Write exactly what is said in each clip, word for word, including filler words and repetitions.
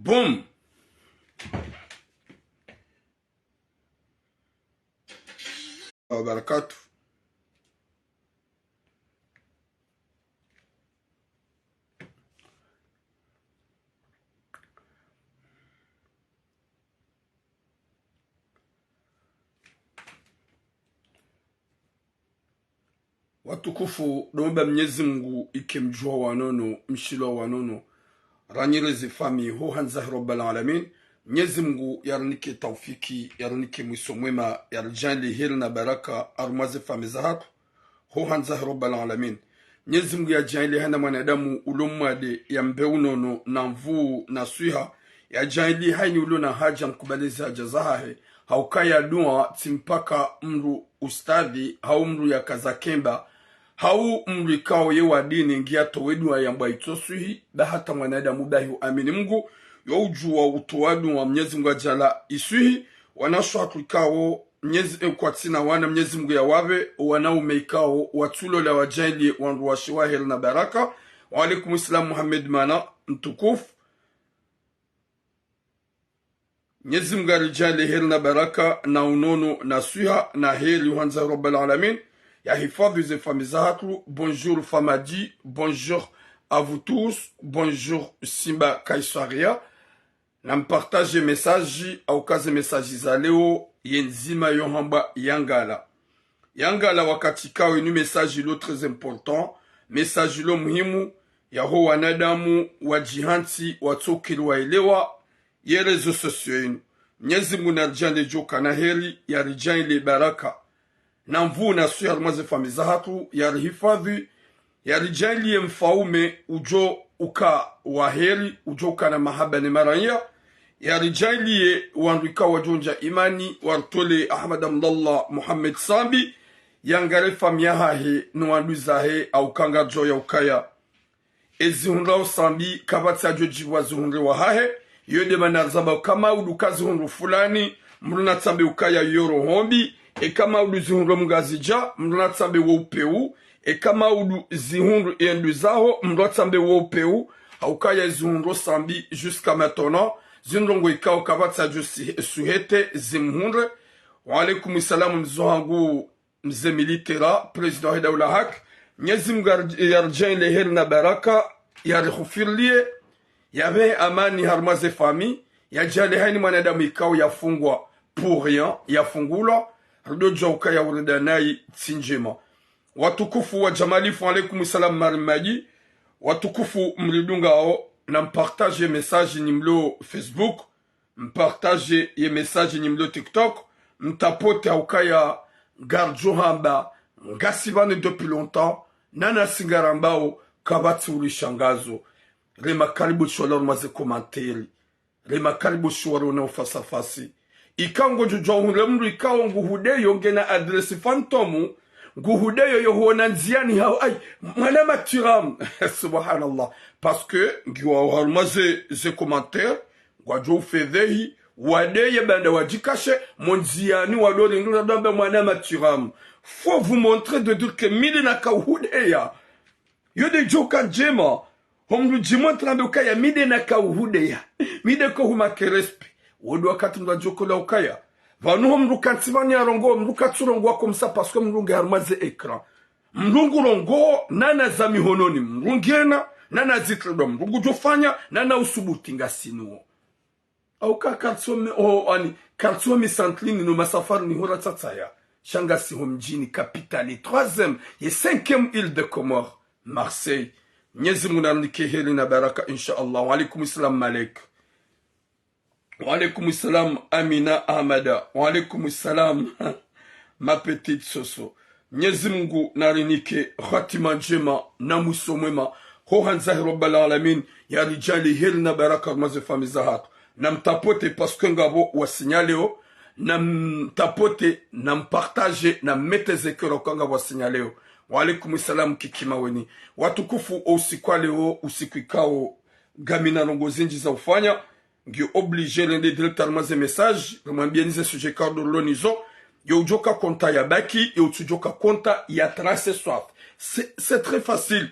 Boom. Wabarakatuh. Watukufu, ndo mba Mnyezi Mungu ike mdjuwa wa nono, mshilwa wa nono, ranyireze fami ho handza he Rabbal Alamin. Mnyezi Mungu yarinike taufiki, yarinike mwiso mwema, yaridjaanlie heri na baraka harumwa ze fami zahatru ho handza he Rabbal Alamin. Mnyezi Mungu yadjaanlie haina mwanadamu ulo mwade yambe unono na nvuu na swiha, yadjaanlie haina ulo na haja mkubali ze haja zahahe, hauka ye dua tsi mpaka mndru ustadhi, hau mndru yakaza kemba, hau mndru ikao ye wa dini ngiya towe dua yambwa itso swihi, ba hata mwanadamu bahi uamini Mungu, yo udjuwa utowa dua Mnyezi Mungu yadjaanlie iswihi. Wanashe hatru ikao Mnyezi, eh, kwatsina wana Mnyezi Mungu yawapve, wanaume ikao watsulola wadjaanlie wandru washe wa heri na baraka. Wa alaikum salam Muhammad Mana, mtukufu. Mnyezi Mungu yaridjaanlie heri na baraka na unono na swiha na heri ho handza he Rabbal Alamin. Yahifadhwi ze fami zahatru. Bonjour Famadi, bonjour à vous tous, bonjour Simba Kaisaria. Na mpartage message, hauka ze message za leo, ye ndzima yo hambwa yangala. Yangala wakati ikao inu message ilo très important, message ilo muhimu, yaho wanadamu wadjihantsi watsokiri waelewa ye réseaux sociaux inu. Mnyezi Mungu naridjaanlie djoka na heri, yaridjaanlie baraka na nvuu na swiha harumwa ze fami zahatru, yarihifadhwi, yaridjaanlie mfaume udjo uka wa heri, udjo uka na mahaba ne maranya, yaridjaanlie wandru ikao wadjo ndja imani, waritolee Ahmad Abdallah Mohamed Sambi, yangare fami yahahe no wandru zahe, hauka ngaridjuwao ukaya ezihundrao Sambi, kapvatsi adjo djipvwa zihundre wahahe. Yo nde mana rizamba ukaya maudu kazihundru fulani, mndru natsambe ukaya yo roho mbi. Eka maudu zihundru mngazidja, mndru natsambe wo upeu. Eka maudu zihundru yendru zaho, mndru natsambe wo upeu. Haukaya zihundru Sambi jusqu'à maintenant, zindrongo ikao kapvatsi adjo si-, suhete zimhundre. Wa alaikum salam mzo hangu, Mze Militera, président he daula haki. Mnyezi Mungu yar-, yaridjaanlie heri na baraka, yarihufirilie, yapvehe amani harumwa ze fami, yadjaanlie haina mwanadamu ikao yafungwa pour rien, yafungulwa, ridodjuwa ukaya urida nayi tsi ndjema. Watukufu wa Jamalifu, alaikum salam Marimaji. Watukufu mridungao, na mpartage message nyi mlo Facebook, mpartage ye message nyi mlo TikTok, mtapote haukaya ngaridjo hamba, ngasi pvanu depuis longtemps, nana si ngarambao, kapvatsi urishangazo. Rema karibu shuwa harumwa ze commentaire. Rema karibu shuwa harumwa o fasafasi. Ika ngodjo djuwa uhundre mndru ikao nguhudeyo ngena adresse fantôme, nguhudeyo yo huona ndziani hau, ai, mwana Mathurin. Subhanallah. Parce que ngiwao harumwa ze, ze commentaire, ngwadjo ufedhehi, wadeye banda wadjikashe, mo ndziani wado rindru radamba mwana Mathurin. Faut vous montrer de dire que mi nde naka uhudeya. Yo nde djoka ndjema. Ho mndru djimwa ntrambe ukaya mi nde naka uhudeya. Mi nde ko huma kerespe. Wo ndo wakati mndru adjokola ukaya. Pvanu ho mndru kantsi pvanu yarongoa, mndru katsurongoa comme ça parce que mndru nge harumwa ze écran. Mndru ngurongoa, nana za mihononi mndru ngena, nana zitridwa mndru ngudjofanya, nana usubuti ngasi nuwo. Hauka kartsi ho mi-, o, ani, kartsi ho mi centre-ini no masafari ni hura tsatsaya. Sha ngasi ho mdjini, capitale, troisième ye cinquième île de Comores, Marseille. Mnyezi Mungu narinike heri na baraka, insha Allah. Wa alaikum salam Malek. Wa alaikum salam Amina Ahmada. Wa alaikum salam ma petite Soso. Mnyezi Mungu narinike hatima ndjema na mwiso mwema. Ho handza he Rabbal Alamin, yaridjaanlie heri na baraka harumwa ze fami zahatru. Na mtapote parce que ngapvo wa signaleo. Na mtapote, na mpartage, na mmete ze cœur hauka ngapvo wa signaleo. Wa alaikum salam Kiki Maweni. Watukufu, o usiku wa leo, usiku ikao ngamina ndrongo zindji za ufanya. Ngi obligé rende direct harumwa ze message, rimwambieni ze sujet ikao ndo rilo nazo, yo udjoka konta ya baki, yo utsudjoka konta ya trace swafi. C'est, c'est très facile.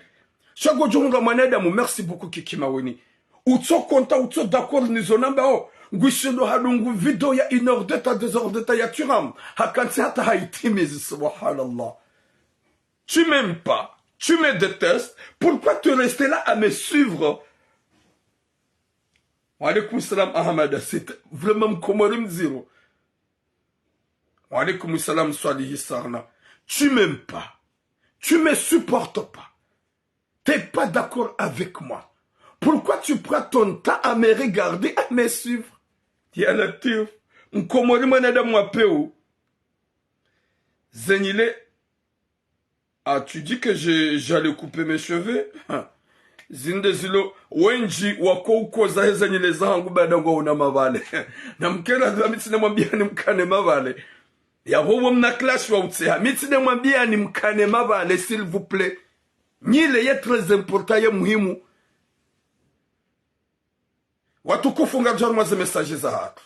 Sha ngodjo hundra mwanadamu, merci beaucoup Kiki Maweni. Utso konta, utso d'accord nizo nambao. Ngwishindo hadungu vidéo ya une heure de temps, deux heures de temps ya Thuram. Hakantsi hata haitimizi, subhanallah. Tu m'aimes pas, tu me détestes, pourquoi tu restes là à me suivre? Wa alaykum salam Ahmada, c'est vraiment mkomori mdziro. Wa alaykum salam Swalihi Sarna. Tu m'aimes pas, tu me supportes pas, t'es pas d'accord avec moi. Pourquoi tu prends ton temps à me regarder, à me suivre? Ya Latwif, mkomori mwanadamu wa pewu. Zenyile, ah, tu dis que je, j'allais couper mes cheveux? Zinde zilo, wendji wako ukoza heza nyile zahangu baada ngwaona mavale. Na mkena dhambi tsine mwambia ni mkane mavale. Ya hobo mna clash wa utseha. Mi tsine mwambia ni mkane mavale, s'il vous plaît. Nyile ye très important, ye muhimu. Watukufu, ngadjari mwa ze message zahatru.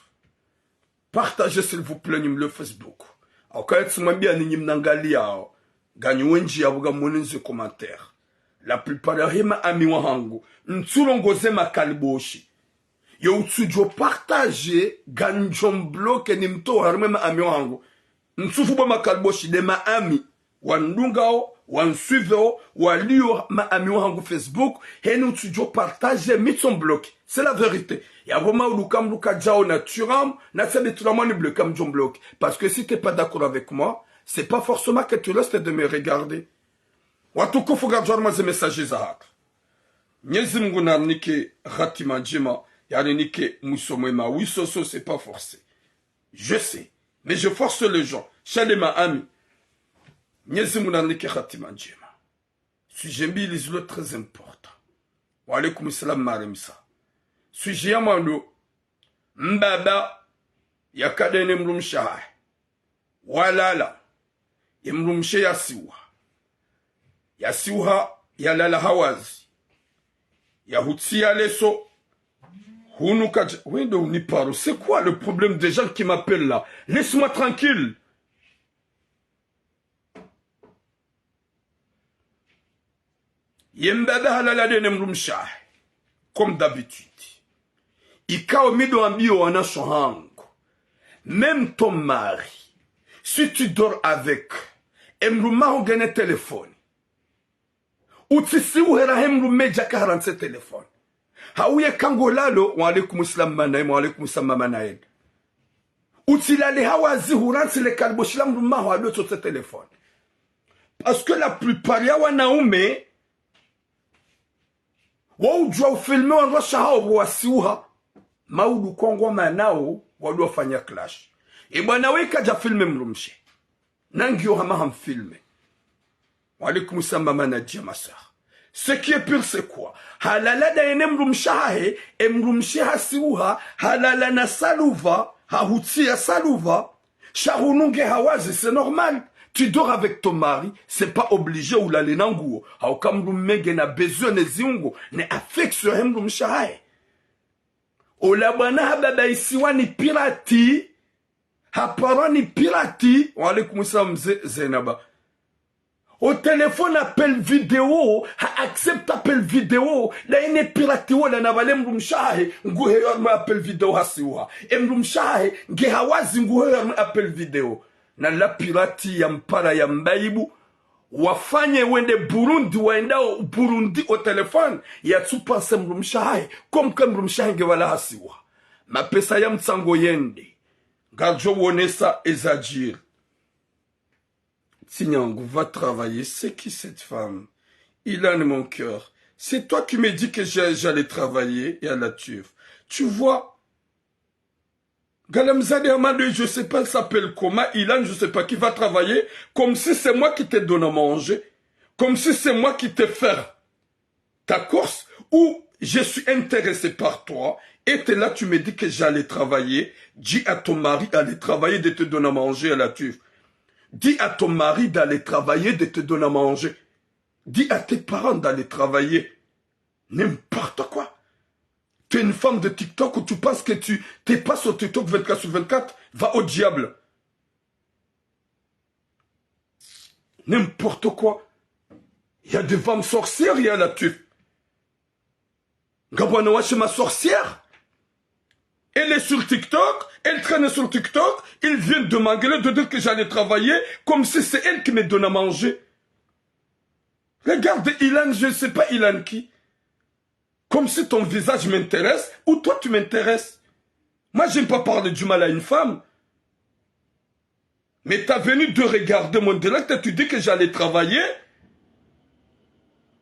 Partagez, s'il vous plaît, nyimlio Facebook. Hauka ye tsimwambia ni nyimnangaliao. Nganyi wendji ya buga mwone nze commentaire. La plupart ya hema ami wahangu. Ntsulongoze makaliboshi. Yo utsudjo partager, nganidjo mbloquer nimtowe harumwa ema ami wahangu. Ntsufu bo makaliboshi de ma ami. Wandungao, wansuiveo, walio ma ami wahangu Facebook, heni utsudjo partager mitso mbloquer. C'est la vérité. Ya bo maudu kamluka djao na Thuram, na tsabe Thuram ni bloquer, kamdjo mbloquer. Parce que si t'es pas d'accord avec moi, c'est pas forcément que tu restes de me regarder. Watukufu, ngadjari mwa ze message zahatru. Mnyezi Mungu narinike hatima ndjema, yarinike mwiso mwema. Oui, Soso, c'est pas forcé. Je sais, mais je force les gens. Sha de ma ami. Mnyezi Mungu narinike hatima ndjema. Sujet mbili zilo très important. Wa alaykum salam Maremsa. Sujet ya mwando, mbaba yakade ne mdrumshe wahahe. Walala. Ye mdrumshe yasiuha. Yasiuha, yalala hawazi. Yahutsi ya leso. Hunu kadja, wende uniparo. C'est quoi le problème des gens qui m'appellent là? Laisse-moi tranquille. Ye mbaba halala de ne mdrumshe wahahe, comme d'habitude. Ikao mi ndo ambio wanashe wahangu, même ton mari, si tu dors avec, e mdrume waho ngena téléphone, utsisiuhe raha e mdrume djaka harantsi e téléphone. Hauye kangolalo, wa alaykum salam Manaim, wa alaykum salam Manaim. Utsilale hawazi hurantsi le kaliboshi la mdrume waho ado tsotse téléphone. Parce que la plupart ya wanaume, wa udjua ufilme wandrwashe wahawo bo wasiuha. Maudu kwangwa manao, wadu wafanya clash. E bwana we kadja filme mdrumshe. Nangiyo hama hamfilme. Wa alaykum salam Manadia, ma sœur. Ce qui est pire, c'est quoi? Halala da ye ne mdrumshe wahahe, e mdrumshe hasiuha, halala na saluva, hahutsi ya saluva, sha hunu nge hawazi, c'est normal. Tu dors avec ton mari, c'est pas obligé ulale na nguo. Hauka mdrume ngena besoin ne ziungo, ne affection he mdrumshe wahahe. Ola bwana hababaisiwa ni pirate, hapara ni pirate. Wa alaykum salam Ze-, Zainaba. O téléphone appel vidéo, ha accepte appel vidéo, da ye ne pirate wola na vale mdrumshe wahahe, nguheyo harumwa appel vidéo hasiuha. E mdrumshe wahahe, nge hawazi nguheyo harumwa appel vidéo. Na la pirate ya mpara ya mbaibu, wafanye wende Burundi, waendao Burundi o téléphone, yatsupanse mdrumshe wahahe, comme que mdrumshe wahahe nge vale hasiuha. Mapesa ya mtsango yende. Ngadjo wonesa ezadjiri. Tsinyangu, va travailler, c'est qui cette femme? Ilan, mon cœur. C'est toi qui me dis que j'ai, j'allais travailler, ya Latwif. Tu vois, Galamzade Amadou, je sais pas, elle s'appelle comment, Ilan, je sais pas, qui va travailler, comme si c'est moi qui te donne à manger, comme si c'est moi qui te fais ta course, ou je suis intéressé par toi, et t'es là, tu me dis que j'allais travailler, dis à ton mari d'aller travailler, de te donner à manger, ya Latwif. Dis à ton mari d'aller travailler, de te donner à manger. Dis à tes parents d'aller travailler. N'importe quoi. T'es une femme de TikTok où tu penses que tu t'es pas sur TikTok vingt-quatre sur vingt-quatre. Va au diable. N'importe quoi. Il y a des femmes sorcières, ya Latwif. Ngapvo wanawashe ma sorcières. Elle est sur TikTok, elle traîne sur TikTok, ils viennent de m'engueuler, de dire que j'allais travailler, comme si c'est elle qui me donne à manger. Regarde Ilan, je ne sais pas Ilan qui. Comme si ton visage m'intéresse ou toi tu m'intéresses. Moi, j'aime pas parler du mal à une femme. Mais t'as venu de regarder mon direct et tu dis que j'allais travailler.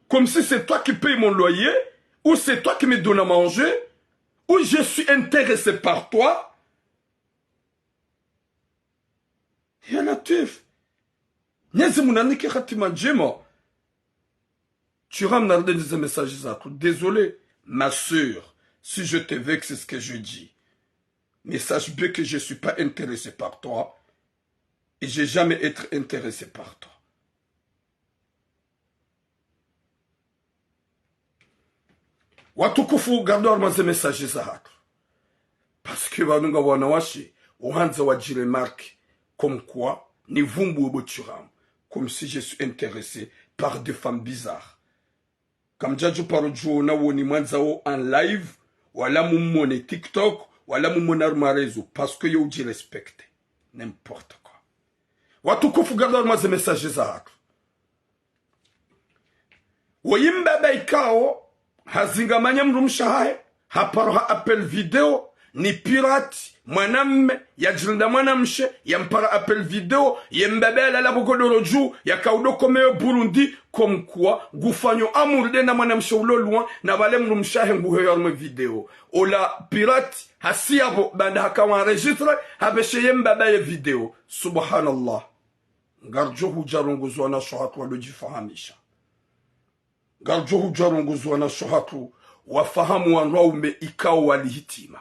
Comme si c'est toi qui payes mon loyer, ou c'est toi qui me donnes à manger, ou je suis intéressé par toi. Ya Latwif. Mwenyezi Mungu nanike hatima ndjema. Thuram, narudi ze message zahatru. Désolé, ma sœur, si je te vexe ce que je dis. Mais sache bien que je suis pas intéressé par toi. Et j'ai jamais été intéressé par toi. Watukufu, ngaridjo harumwa ze message zahatru. Parce que pvanu ngapvo wanawashe, wahandza wadjiremarque, comme quoi, nivumbuwe bo Thuram, comme si je suis intéressé par des femmes bizarres. Kamdjadjo paro djuwa nawoni mwandzao en live, wala mumwone TikTok, wala mumwone harumwa réseau, parce que yo udjirespecte. N'importe quoi. Watukufu, ngaridjo harumwa ze message zahatru. Woyi mbaba ikao, hazingamanya mdrumshe wahahe, haparo ha appel vidéo, ni pirate, mwanamme, yadjilinda mwanamshe, yampara appel vidéo, ye mbaba yalala pvo godoro dju, yakaudo komeyo Burundi, comme quoi, ngufanyo amour de na mwanamshe ulo loin, na pvale mdrumshe wahe nguheyo harumwa vidéo. Ola pirate, hasiya pvo, baanda haka wa enregistré, hapveshe ye mbaba ye vidéo. Subhanallah. Ngaridjo hudja rongozi wanawashe wahatru wadjofahamisha. Ngaridjo hudja rongozi wanawashe wahatru wafahamu wandru waume ikao wali hitima.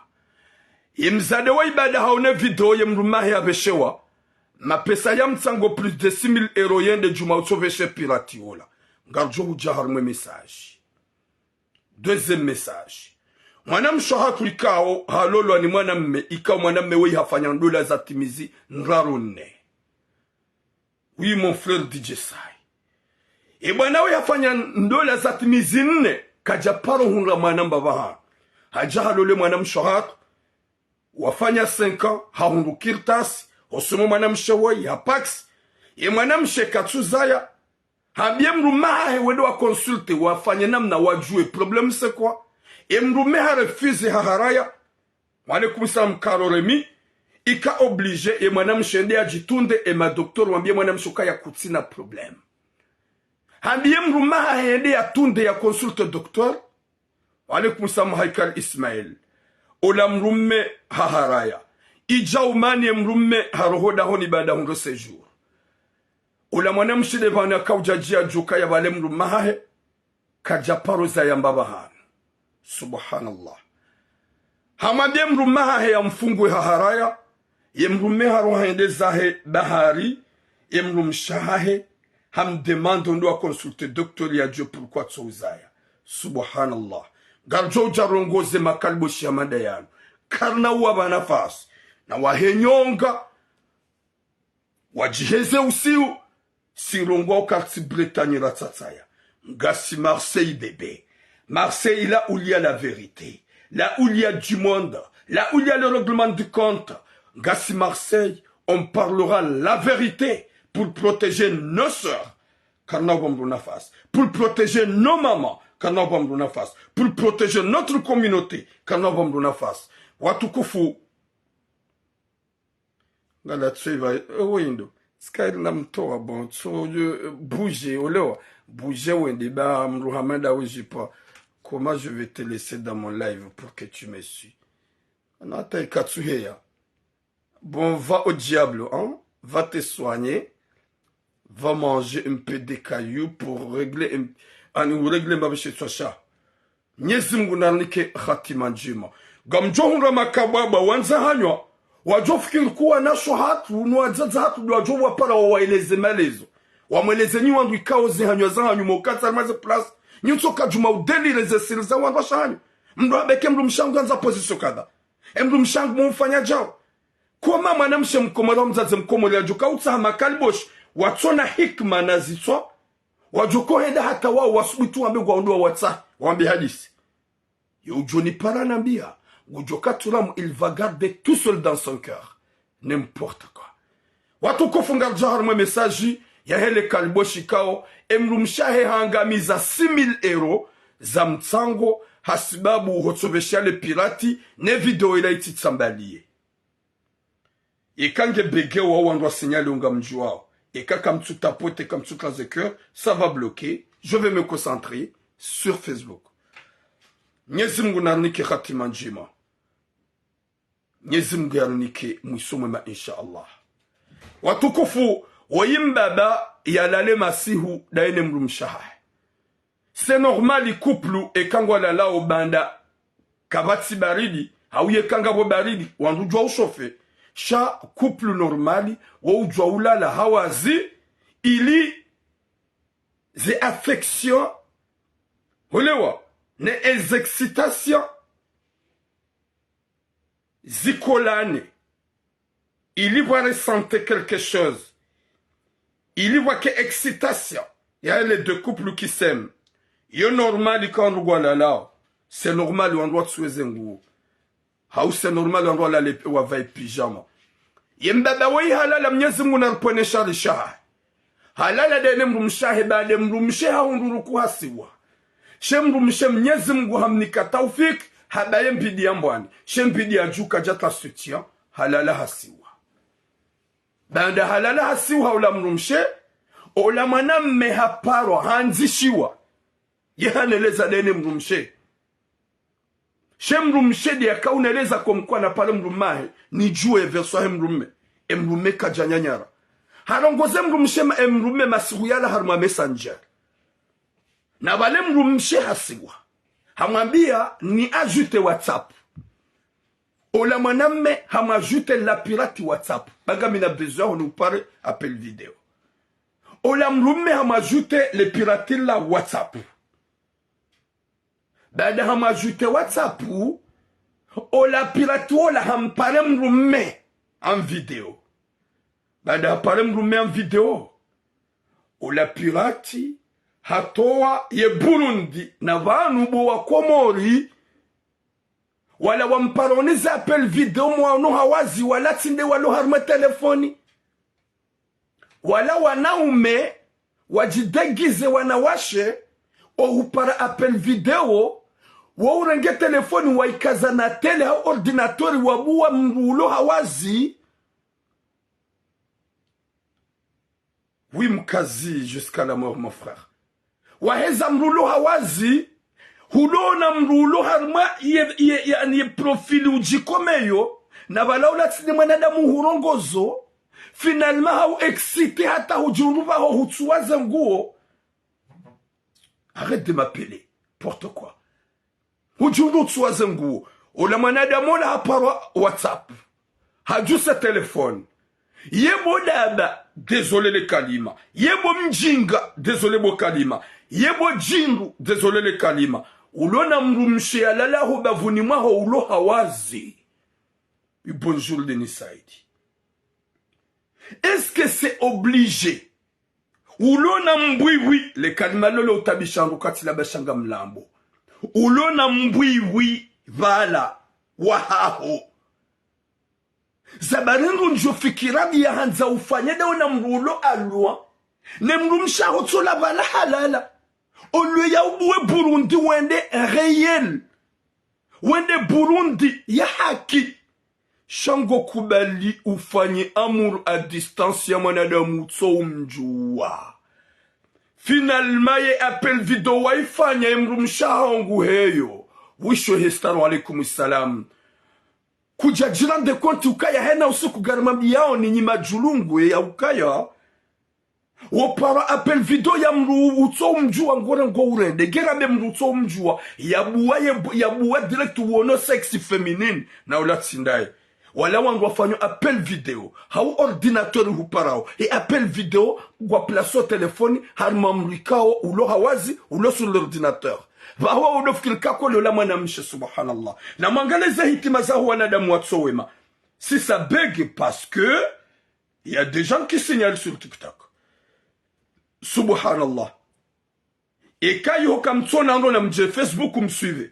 Ye mdzadze wa ibada haone vidéo ye mdrumme wahe yapveshewa mapesa ya mtsango plus de six mille euros yende djuma utsopveshe pirate wola. Ngaridjo hudja harumwa message. Deuxième message. Mwanamshe wahatru ikao halolwa ni mwanamme, ikao mwanamme woyi hafanya ndola za timizi ndraru nne. Oui, mon frère D J Sai. E bwana woyi hafanya ndola za timizi nne, kadjaparo hundra mwana mbapvahanu. Hadja halole mwanamshe wahatru, wafanya cinq ans, hahundru kartasi, hosoma mwanamshe woyi, ha pacs. Ye mwanamshe katsuzaya, hambiye mdrumme wahahe wende wa consulter, wafanye namna wadjuwe problème c'est quoi. E mdrumme harefuse haharaya. Wa alaikum salam, Karo Remi. Ika obligé, ye mwanamshe yende yadjitunde, e ma docteur wambiye mwanamshe ukaya kutsina problème. Hambiye mdrumme wahahe yende yatunde ya consulter docteur. Wa alaikum salam, Haikal Ismail. Ola mdrumme haharaya. Idja umani ye mdrumme haroho dahoni baanda hundro séjour. Ola mwanamshe de pvanu yakaudja djiya djuka ya pvale mdrumme wahahe, kadjaparo zaya mbapvahanu. Subhanallah. Hamwambiye mdrumme wahahe yamfunguwe haharaya, ye mdrumme haroha hende zahe bahari, ye mdrumshe wahahe, hamdemande ndo wa consulter docteur yadjuwe pourquoi tso uzaya. Subhanallah. Ngaridjo udja rongoze makaliboshi ya mada yanu. Karina uwapva nafasi. Na wahe nyonga, wadjiheze usiu, si rongowa uka ritsi Bretagne ratsatsaya. Ngasi Marseille bébé. Marseille, là où il y a la vérité. Là où il y a du monde. Là où il y a le règlement de compte. Ngasi Marseille, on parlera la vérité pour protéger nos sœurs. Karina uwapva mdru nafasi. Pour protéger nos mamans. Karina uwapva mdru nafasi. Pour protéger notre communauté. Karina uwapva mdru nafasi. Watukufu, ngala tsoiva, eh, wendo. Skyler na mtowa, bon, tso, euh, bouger, olewa. Bouger wende, ba, mdru hamanda, oui, j'ai pas. Comment je vais te laisser dans mon live pour que tu me suis? Non, attends, ikatsuheya. Bon, va au diable, hein? Va te soigner. Va manger un peu de cailloux pour régler un, ani, ou régler mbapvi she tswa sha. Mwenyezi Mungu narinike hatima ndjema. Ngamdjo hundra makabwabwa wandza hanywa, wadjo fikiri kuwa wanashe wahatru, no wadzadze wahatru, ndo wadjo wapara wawaeleze malezo. Wamweleze nyi wandru ikao ze hanywa za hanyu mokatsa maze plus. Nyi utsoka djuma udelire ze siri za wandru washe hanyu. Mdru abeke mdrumshe wangu yandza position kadha. E mdrumshe wangu mumfanya djao. Koma mwanamshe mkomori wa mdzadze mkomori yadjo kautsaha makaliboshi, watsona hikima na zitswa, wadjo kohenda hata wao wasubutu wambe ngwaondo wawatsahe, wambe hadisi. Ye udjo nipara nambia, ngudjo katuramu, il va garder tout seul dans son cœur. N'importe quoi. Watukufu, ngaridjo harumwa message yahe le kalibo shikao, emdrumshe wahe hangamiza six mille euros za mtsango, hasibabu hotsobesha le pirate, ne video ila itsi tsambaliye. Eka nge bege wa wandru wa signale unga mdjuwao. Eka kamtsu tapote, kamtsu traze cœur, ça va bloquer. Je vais me concentrer sur Facebook. Mnyezi Mungu narinike hatima ndjema. Mnyezi Mungu yarinike mwiso mwema, insha Allah. Watukufu, woyi mbaba yalale masihu daye ne mdrumshe wahahe. C'est normal couple eka ngwalalao banda kapvatsi baridi, hau yeka ngapvo baridi, wandru udjuwa ushofe. Sha couple normal, wo udjuwa ulala hawazi, ili ze affection, holewa, ne eze excitation zikolane, ili pvwa ressentir quelque chose, ili pvwake excitation. Il y a les deux couples qui s'aiment. Yo normal ka wandru ngwalalao. C'est normal wandru watsuwe ze nguo. Hau c'est normal wandru walale, wavae pyjama. Ye mbaba woyi halala, Mnyezi Mungu naripvwene shari shahahe. Halala daye ne mdrumshe wahe, baada emdrumshe hahundru ruku hasiwa. She mdrumshe Mnyezi Mungu hamnika taufik, habaye mbidi ya mbwani. She mbidi ya dju kadjatra soutien, halala hasiwa. Baanda halala hasiwa ola mdrumshe, ola mwanamme haparwa, handzishiwa. Ye haneleza daye ne mdrumshe. She mdrumshe ndiye yakauneleza comme quoi napare mdrumme wahe, nidjuwe version yahe mdrumme. Emdrumme kadjanyanyara. Harongoze mdrumshe ma-, emdrumme masihu yala harumwa Messenger. Na pvale mdrumshe hasiwa. Hamwambia ni ajouter WhatsApp. Ola mwanamme hamwajouter la pirate WhatsApp. Ba ngami na besoin yaho niupare appel vidéo. Ola mdrumme hamwajouter le pirate la WhatsApp. Baada hamwajouter WhatsApp, ola pirate ola hampare mdrumme en vidéo. Baada hapare mdrumme en vidéo, ola pirate hatowa ye Burundi, na pvanu bo wa Komori, wala wampara oni ze appel vidéo mwaono hawazi, wala tsi nde walo harumwa telefoni. Wala wanaume wadjidéguiser wanawashe, ohupara appel vidéo, wo urenge telefoni waikaza na télé hau ordinateur wabuwa mdru ulo hawazi. Oui, mkazi, jusqu'à la mort, mon frère. Waheza mdru ulo hawazi, hulona mdru ulo harumwa ye, ye, ye, ye profil udjikomeyo, na pvala ula tsi nde mwanadamu hurongozo, finalement hau excité hata hudjihundru pvaho hutsuwa ze nguo. Arrête de m'appeler. N'importe quoi. Hudjihundru utsuwa ze nguo. Ola mwanadamu ola haparwa WhatsApp. Hadjuse telefoni. Ye bo daba, désolé le kalima. Ye bo mdjinga, désolé bo kalima. Ye bo djindru, désolé le kalima. Ulona mdrumshe yalala ho bavuni mwaho ulo hawazi. Oui, bonjour, Denis Saidi. Est-ce que c'est obligé? Ulona mbwiwi, le kalima lolo utabisha ngu katsi la bashanga mlambo. Ulona mbwiwi pvala wahaho. Zabari ndru ndjo fikira mbi yahandza ufanye nde ona mdru ulo alwa. Ne mdrumshe waho tsola pvala halala. Olwe ya ubuwe Burundi wende réel. Wende Burundi ya haki. Sha ngo kubali ufanye amour à distance ya mwanadamu utso umdjuwa. Finalement ye appel vidéo waifanya ye mdrumshe waho ngu heyo. Wisho hestaru alaikum salam. Kudjadjira nde konti ukaya hena usiku garimambiyao ni nyima djulungu ya ukaya. Wopara appel vidéo ya mdru utso umdjuwa ngore ngo urende. Ngera be mdru utso umdjuwa. Yabuwa ye, yabuwa direct wono sexe féminin. Na ula tsi ndaye. Wala wandru wafanyo appel vidéo. Hau ordinateur huparao. E appel vidéo ngwa place o telefoni. Harumwa mdru ikao ulo hawazi. Ulo sur l'ordinateur. Pvaho udo fikiri kako lola mwanamshe, subhanallah. Na mwangalie ze hitima zaho wanadamu watso wema. Si ça bug parce que il y a des gens qui signalent sur TikTok. Subhanallah. Eka yiho kamtsona ndo na mdje Facebook msuive.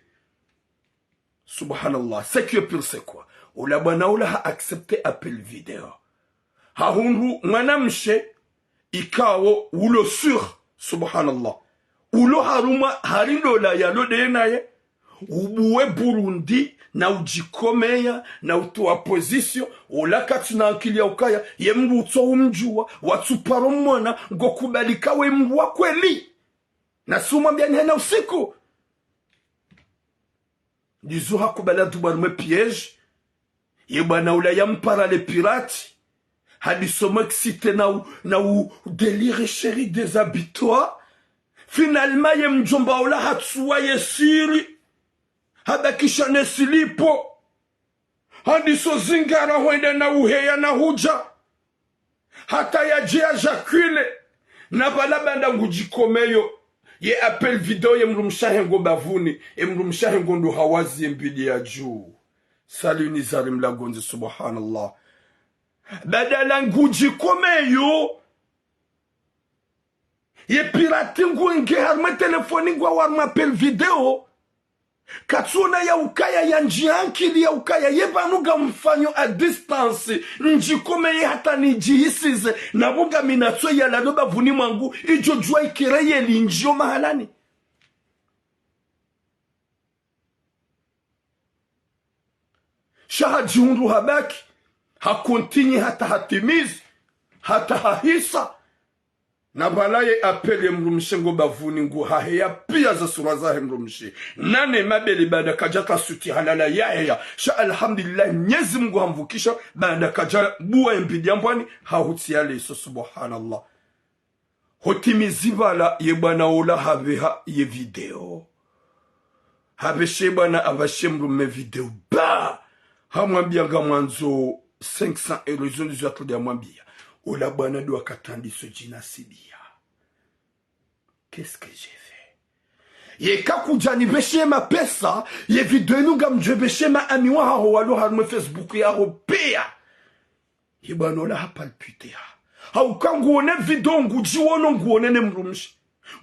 Subhanallah, ce qui est pire, c'est quoi? Ola bwana ola ha accepté appel vidéo. Hahundru mwanamshe ikao ulo sûr, subhanallah. Ulo harumwa hari ndola yalo de naye, ubuwe Burundi, na udjikomeya, na utowa position, ola katsina ankili ya ukaya, ye mndru utso umdjuwa, watsu paro mwana, ngo kubali ka we mndru wa kweli. Na si umwambia ni hena usiku. Ndizo hakubali adubu harumwa piège. Ye bwana ula ya mpara le pirate. Hadiso m'excité na u, na u délire chéri des habitants. Finalement, ye mdjomba ula hatsuwa ye siri. Habakisha ne silipo. Handiso zingara hwenda na uheya na hudja. Hata yadje ya Jacqueline. Na pvala banda ngudjikomeyo. Ye appel vidéo ye mdrumshe wahe ngo bavuni. Ye mdrumshe wahe ngo ndo hawazi ye mbidi ya dju. Salut Nizari Mlagondzi, subhanallah. Badala ngudjikomeyo. Ye pirate ngu nge harumwa telefoni ngwa harumwa appel vidéo. Katsuna ya ukaya ya ndji ankili ya ukaya ye pvanu ngamfanyo à distance. Ndjikomeye hata nidjihisize. Na pvo ngami natso yalalo bavuni mwangu. Idjo djuwa ikere ye lindjiyo mahalani. Sha hadjihundru habaki, ha continue hata hatimizi, hata hahisa. Na pvala ye appel ye mdrumshe ngo bavuni ngu haheya piya ze sura zahe mdrumshe. Nane mabele banda kadja ka suti halala yaheya. Sha alhamdulillah, Mnyezi Mngu hamvukisha banda kadja buwa ye mbidi ya mbwani, hahutsi ya leso, subhanallah. Hotimizi pvala ye bwana ola hapveha ye vidéo. Hapveshe bwana apvashe mdrume vidéo. Ba! Hamwambia ngamwandzo cinq cents euros, izo ndizo yatolea mwambia. Ola bwana ndo akatandiso djina sidia. Qu'est-ce que j'ai fait? Yeka kudja nipveshe mapesa, ye vidéo inu ngamdjo pveshe ma amis wahaho walo harumwa Facebook yaho peya. Ye bwana ola ha palpiter ha. Hauka nguone vidéo ngudjiwono nguone ne mdrumshe.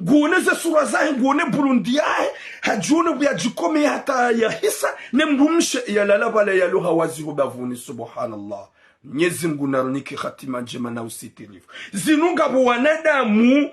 Nguone ze sura zahe, nguone Burundi yahe, hadjione pvo yadjikomeye hata yahisa, ne mdrumshe yalala pvala yalo hawazi ho bavuni, subhanallah. Mnyezi Mngu narinike hatima ndjema na usitirifu. Zinu ngapvo wanadamu,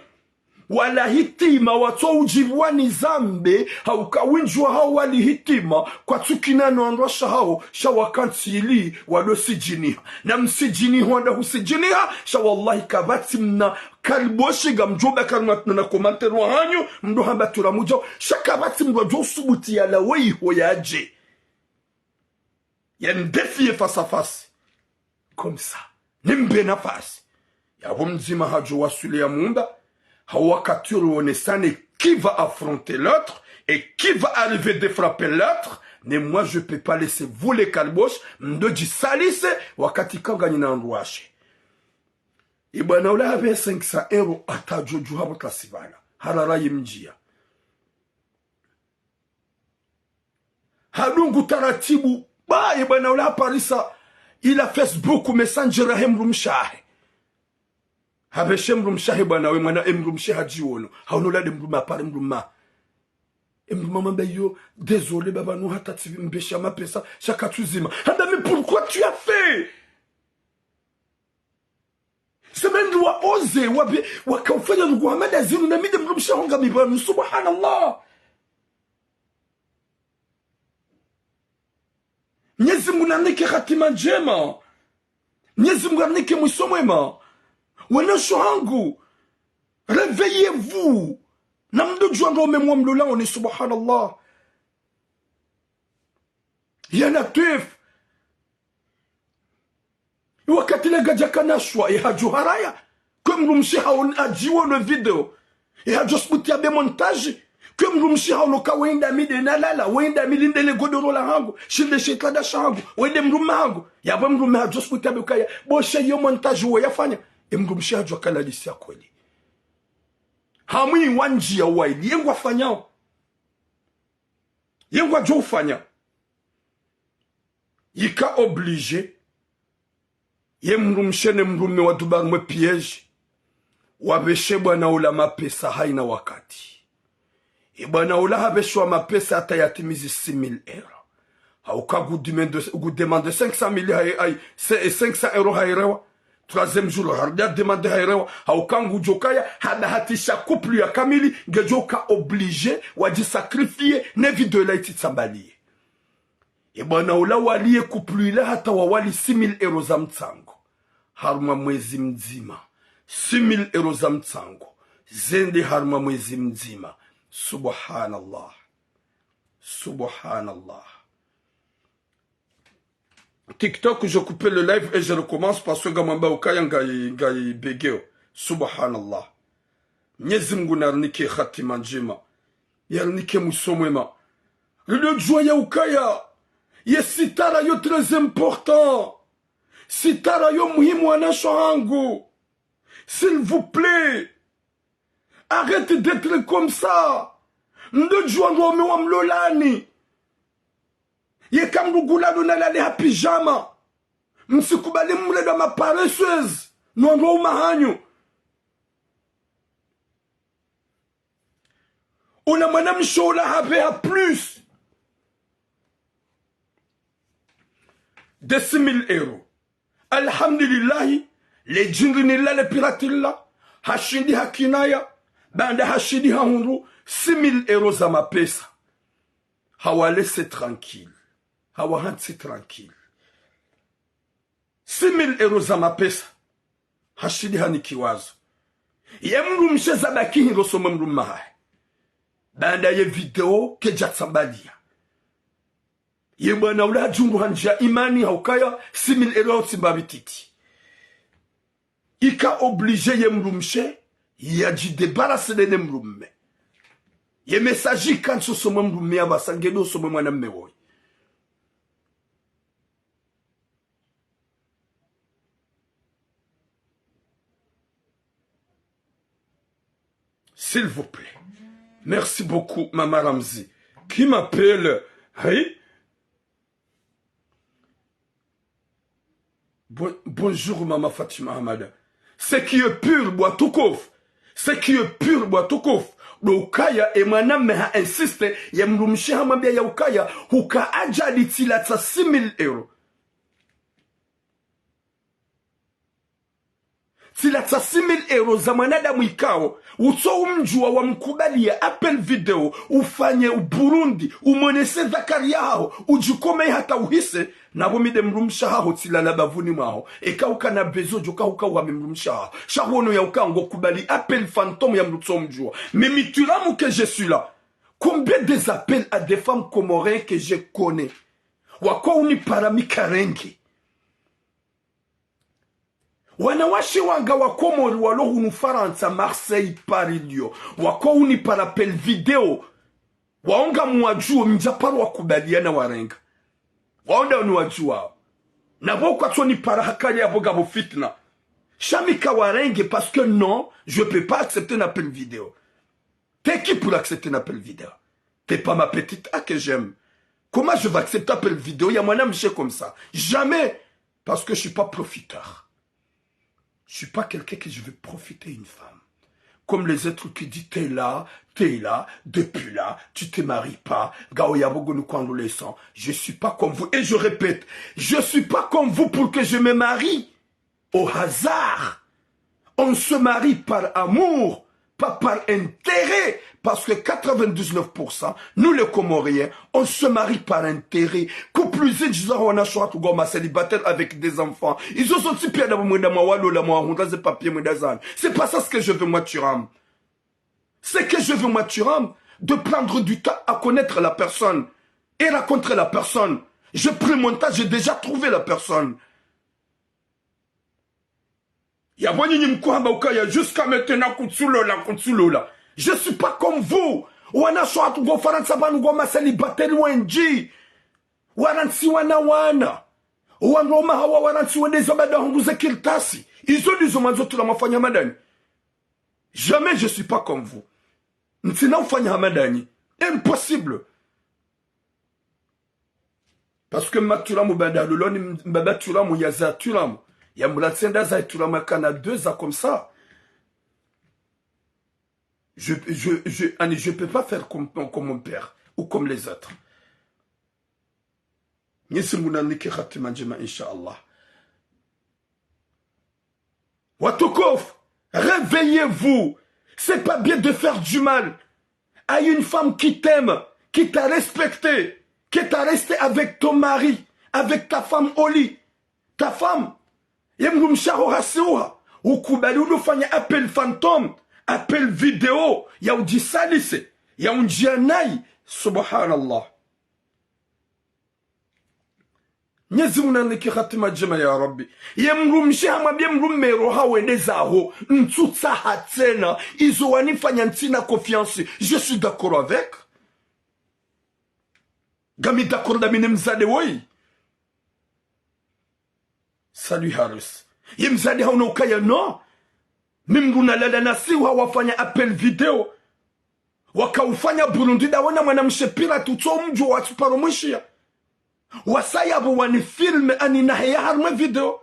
wala hitima watso udjipvwa ni zambe, hauka windji wahawo wali hitima, kwatsu kina no wandru washe hawo, sha wakantsi ili wado sidjiniha. Na msidjiniha, wanda husidjiniha, sha wallahi kapvatsi mna kaliboshi ngamdjo baka na, na commentaire wahanyu, mdo hamba tura mudjao, sha kapvatsi mdru adjo usubuti yalawe iho yadje. Ya ndefi ye face à face. Comme ça. Nimbe nafasi. Yapvo mdzima hadjo waswili ya mumba. Ha wakati uri wonesane qui va affronter l'autre et qui va arriver de frapper l'autre. Mais moi, je peux pas laisser vous les kaliboshi, mdo djisalise, wakati kanganyina wandru washe. Ye bwana ula hapve cinq cents euros hata djodjo hapvo tasi pvala. Harara ye mdjia. Hadungu taratibu, ba, ye bwana ula haparisa ila Facebook Messenger yahe mdrumshe wahe. Hapveshe mdrumshe wahe bwana we mwana, e mdrumshe hadjiwono. Hawono ola nde mdrume apare mdrume. E mdrume hamwambia yo, désolé baba, no hata tsi mpvesha mapesa, sha katsu zima. Hamba, mais pourquoi tu as fait? Sema ndru wa oser, wa bi, waka ufanya ngu hamada zinu na mi nde mdrumshe waho ngami pvanu, subhanallah. Mnyezi Mngu narinike hatima ndjema. Mnyezi Mngu narinike mwiso mwema. Wanashe wahangu, réveillez-vous. Na mdo djuwa ndo ume mwa mlula oni, subhanallah. Ya Latwif. Wakati le gadja kana shwa, ye hadjo haraya. Kwe mdrumshe hawo hadjiwono video. Ye hadjo subuti yapve montage. Kwe mdrumshe hawo no ka wenda mi nde nalala, wenda mi linde le godoro lahangu, shinde she itlada shahangu, wende mdrume wahangu. Yapvo mdrume hadjo subuti yapve ukaya, bo she yo montage wo yafanya. E mdrumshe hadjo kala lisi ya kweli. Hamwi wandjia waili, ye ngwafanyao. Ye ngwadjo ufanya. Yika obligé, ye mdrumshe ne mdrume wadubu harumwa piège, wapveshe bwana ula mapesa hayina wakati. Ye bwana ula hapveshewa mapesa hata yatimizi six mille euros. Hauka ngu demande, ngu demande cinq cent mille hayi, hayi, se-, cinq cents euros hayirewa. Troisième jour, harudi ha demande hayirewa. Hauka ngudjo kaya, habahatisha couple ya kamili, ngedjo ka obligé, wadji sacrifier, ne video ila itsi tsambaliye. Ye bwana ula waliye couple ila hata wawali six mille euros za mtsango. Harumwa mwezi mdzima. Six mille euros za mtsango. Zende harumwa mwezi mdzima. Subhanallah. Subhanallah. TikTok, je coupe le live et je recommence parce que ngamwamba ukaya ngayi, ngayi bugeo. Subhanallah. Mnyezi Mungu narinike hatima ndjema. Yarinike mwiso mwema. Ridjodjuwa ya ukaya. Ye sitara yo très important. Sitara yo muhimu wanasho hangu. S'il vous plaît. Arrête d'être comme ça. Mdodjuwa ndo waume wa mlolani. Yeka mdru ngulalo nalale ha pyjama. Msikubali mlelwa ma paresseuses. No ndo waume hanyu. Una mwanamshe ula hapveha plus de six mille euros. Alhamdulillahi, le djindri ni la, le pirate la, hashindi hakinaya, baanda hashindi hahundru six mille euros za mapesa. Hawa laisser tranquille. Hawa hantsi tranquille. Six mille euros za mapesa. Hashindi hanikiwazo. Ye mdrumshe zabaki hindri usome mdrumme hahe. Baanda ye video kedja tsambaliya. Ye bwana ula hadjungu handjia imani haukaya six mille euros hautsimba bititi. Ika obligé ye mdrumshe yadji débarrasser de ne mdrumme. Ye message ika ntsi usome mdrumme ya basa ngedo usome mwanamme woyi. S'il vous plaît. Merci beaucoup, Mama Ramzi. Qui m'appelle? Hein? Bon, bonjour, Mama Fatima Ahmada. Ce qui est pur, bwa tukufu. Ce qui est pur, bwa tukufu. Ndo ukaya, e mwanamme ha insiste, ye mdrumshe hamwambia ya ukaya, huka ajali tsila tsa six mille euros. Tsila tsa six mille euros za mwanadamu ikao, utso umdjuwa wamkubaliya appel vidéo, ufanye uburundi, umonese dhakari yahaho, udjikome hata uhise, na bo mi nde mdrumshe haho tsilala bavuni mwaho. Eka ukana besoin djo ka uka wami mdrumshe haho. Sha huono ya uka ngokubali appel fantôme ya mdru utso umdjuwa. Mais mi Thuram que je suis là. Combien des appels à des femmes comoriennes que je connais. Wako unipara mi karenge. Wanawashe wanga wa Komori walo hunu Farantsa, Marseille, Paris, Lyon. Wako unipara appel vidéo. Wao ngamwadjuo, mi ndjaparo wakubaliya na warenga. Wao nda uniwadjuwao. Na bo kwatsonipara hakali ya bo ngapvo fitna. Sha mi ka warenge, parce que non, je peux pas accepter un appel vidéo. T'es qui pour accepter un appel vidéo? T'es pas ma petite A que j'aime. Comment je vais accepter appel vidéo ya mwanamshe comme ça? Jamais. Parce que je suis pas profiteur. Je suis pas quelqu'un que je vais profiter une femme. Comme les autres qui disent, t'es là, t'es là, depuis là, tu te maries pas, gao ya bogo ni kwando le sang. Je suis pas comme vous. Et je répète, je suis pas comme vous pour que je me marie au hasard. On se marie par amour, pas par intérêt. Parce que quatre-vingt-dix-neuf pour cent, nous les Comoriens, on se marie par intérêt. Couple zindji za wanashe hatru ngoma célibataire avec des enfants. Izo zontsi piya nda mwenda mwawalola mwahundra ze papier mwenda zanyu. C'est pas ça ce que je veux moi, Thuram. Ce que je veux moi, Thuram, de prendre du temps à connaître la personne et rencontrer la personne. Je prends mon temps, j'ai déjà trouvé la personne. Ya bo nyinyi mkuhamba ukaya jusqu'à maintenant kutsulola, kutsulola. Je suis pas comme vous. Wanashe hatru ngo Farantsa pvanu ngoma célibataire wendji. Warantsiwa na wana. Wandru waume hawa warantsiwa nde za bada hungu ze kartasi. Izo ndizo mwandzo Thuram afanye hama ndanyi. Jamais je suis pas comme vous. Ntsina ufanya hama ndanyi. Impossible. Parce que ma Thuram banda loloni, mbaba Thuram yaza Thuram. Ya mbulatsi nda za Thuram kana deux ans comme ça. Je, je, je, ani, je peux pas faire comme, comme mon père ou comme les autres. Mwenyezi Mungu nanike hatima ndjema, insha Allah. Watukufu, réveillez-vous. C'est pas bien de faire du mal à une femme qui t'aime, qui t'a respecté, qui t'a resté avec ton mari, avec ta femme au lit. Ta femme, ye mdrumshe waho hasiuha, ukubali udofanya appel fantôme, appel vidéo, ya udjisalise, ya undjia nayi. Subhanallah. Mwenyezi Mungu nanike hatima ndjema ya Rabbi. Ye mdrumshe hamwambie mdrume roha wende zaho, ntsutsaha tsena, izo wanifanya ntsina confiance. Je suis d'accord avec. Ngami d'accord ndami ne mdzadze woyi. Salut Harris. Ye mdzadze haono ukaya no. Mi mdru nalala nasiuha wafanya appel vidéo. Wakaufanya Burundi ndawe na mwanamshe pirate utso mdjuwa watsuparo mwishiya. Wasaya pvo wanifilme ani naheya harumwa e vidéo.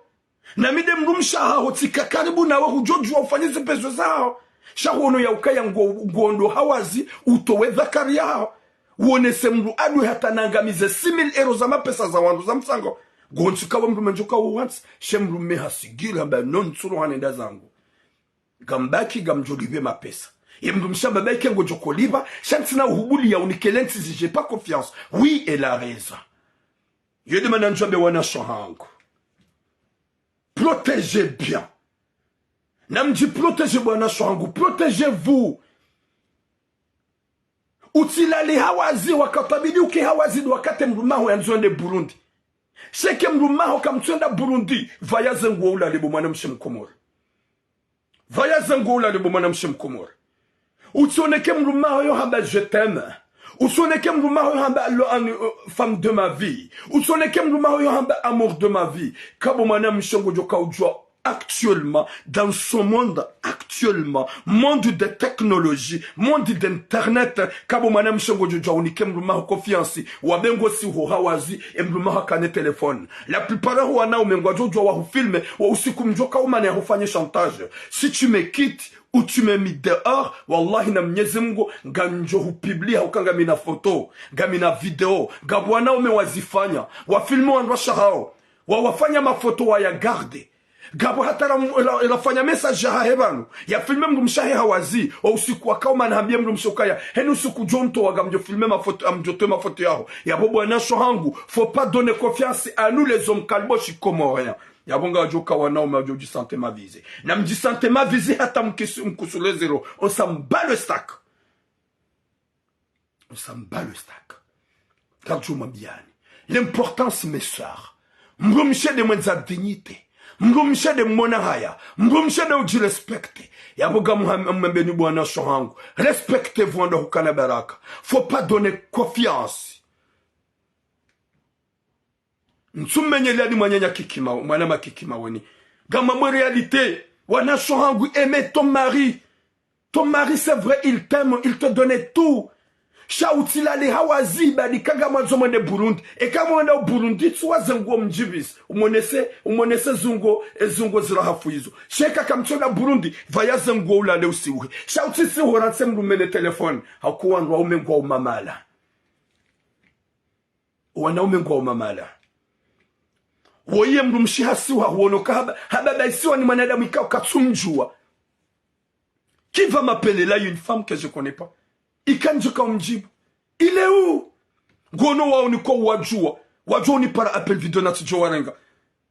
Nami nde mdrumshe wahaho tsika karibu nawe hudjodjuwa ufanye zipvendwa zaho. Sha huono ya ukaya ngo, ngondo hawazi utowe dhakari yaho. Uonese mdru adwe hata nangamize six mille euros za mapesa za wandru za mtsango. Ngontsi kawe mdrume ndjo kawo wantsi. She mdrume hasigiri hamba no ntsuro hanenda zangu. Ngambaki ngamdjolipve mapesa. Ye mdrumshe hamba baike ngodjo kolipva, sha ntsina uhubuli ya unike lentsi zi, j'ai pas confiance. Oui, elle a raison. Yo nde mana ndjwambe wanashe wahangu. Protégez bien. Namdji protégé bo wanashe wahangu. Protégez-vous. Utsilale hawazi wakati abidi uke hawazi ndo wakati mdrume waho yandzo ende Burundi. Sha eka mdrume waho kamtsuenda Burundi, pvaya ze nguo ulale bo mwanamshe mkomori. Pvaya ze nguo ulale bo mwanamshe mkomori. Utsioneke mdrume waho yo hamba je t'aime. Utsioneke mdrume waho yo hamba lo an, euh, femme de ma vie. Utsioneke mdrume waho yo hamba amour de ma vie. Kabo mwanamshe ngodjo kaudjuwa actuellement, dans ce monde actuellement, monde de technologie, monde d'internet, kabo mwanamshe ngodjo djuwa unike mdrume waho confiance, wabe ngosi ho hawazi, e mdrume waho hakane téléphone. La plupart ho wanaume ngwadjo djuwa wahufilme, wo usiku mdjo kaumana yahufanye chantage. Si tu me quittes ou tu me mets dehors, wallahi na Mwenyezi Mungu, ngamdjo hupublia uka ngamina photo, ngamina vidéo, ngapvo wanaume wazifanya, wafilme wandru washe wahawo, wawafanya maphoto waya garde. Ngapvo hata la, la, lafanya message yahahe pvanu, yafilme mdrumshe wahe hawazi, wo usiku wakaumana hambie mdrumshe ukaya, heni usiku djo ntowa ngamdjo filme maphoto, ngamdjo towe maphoto yaho. Yapvo bo wanashe wahangu, faut pas donner confiance à nous les hommes kalboshi comoriens. Yapvo ngadjo ka wanaume wadjo dji sentir mavisé. Namdji sentir mavisé hata mkisu, mkusu le zéro. On s'en bat le steak. On s'en bat le steak. Kardjo mwambiani. L'importance, mes sœurs. Mdrumshe nde mwendza dignité. Mdrumshe nde mwona haya. Mdrumshe nde udji respecté. Yapvo ngamuham-, mwambeni bo wanashe wahangu. Respectez-vous ndo hukana baraka. Faut pas donner confiance. Ntsumenyelea ni mwananya kikima, mwana makikima weni. Ngamwambo réalité. Wanashe wahangu, aimez ton mari. Ton mari, c'est vrai, il t'aime, il te donne tout. Sha utsilale hawazi, badi ka ngamwandzo mwende Burundi. Eka mwenda Burundi, tsuwa ze nguo mdjipvise. Umonese, umonese ze nguo, e ze nguo zila hafu izo. Sha eka kamtsuenda Burundi, pvaya ze nguo ulale usiuhe. Sha utsisiuhe rantse mdrume ne téléphone. Hakuwa wandru waume ngwaumamala. Wanaume ngwaumamala. Woyi ye mdrumshe hasiuha huono ka haba, haba baisiwa ni mwanadamu ikao katsumdjuwa. Qui va m'appeler là, une femme que je connais pas? Ika ndjo kaumdjibu. Il est où? Ngono wao niko wadjuwa. Wadjuwa unipara appel vidéo natsidjo warenga.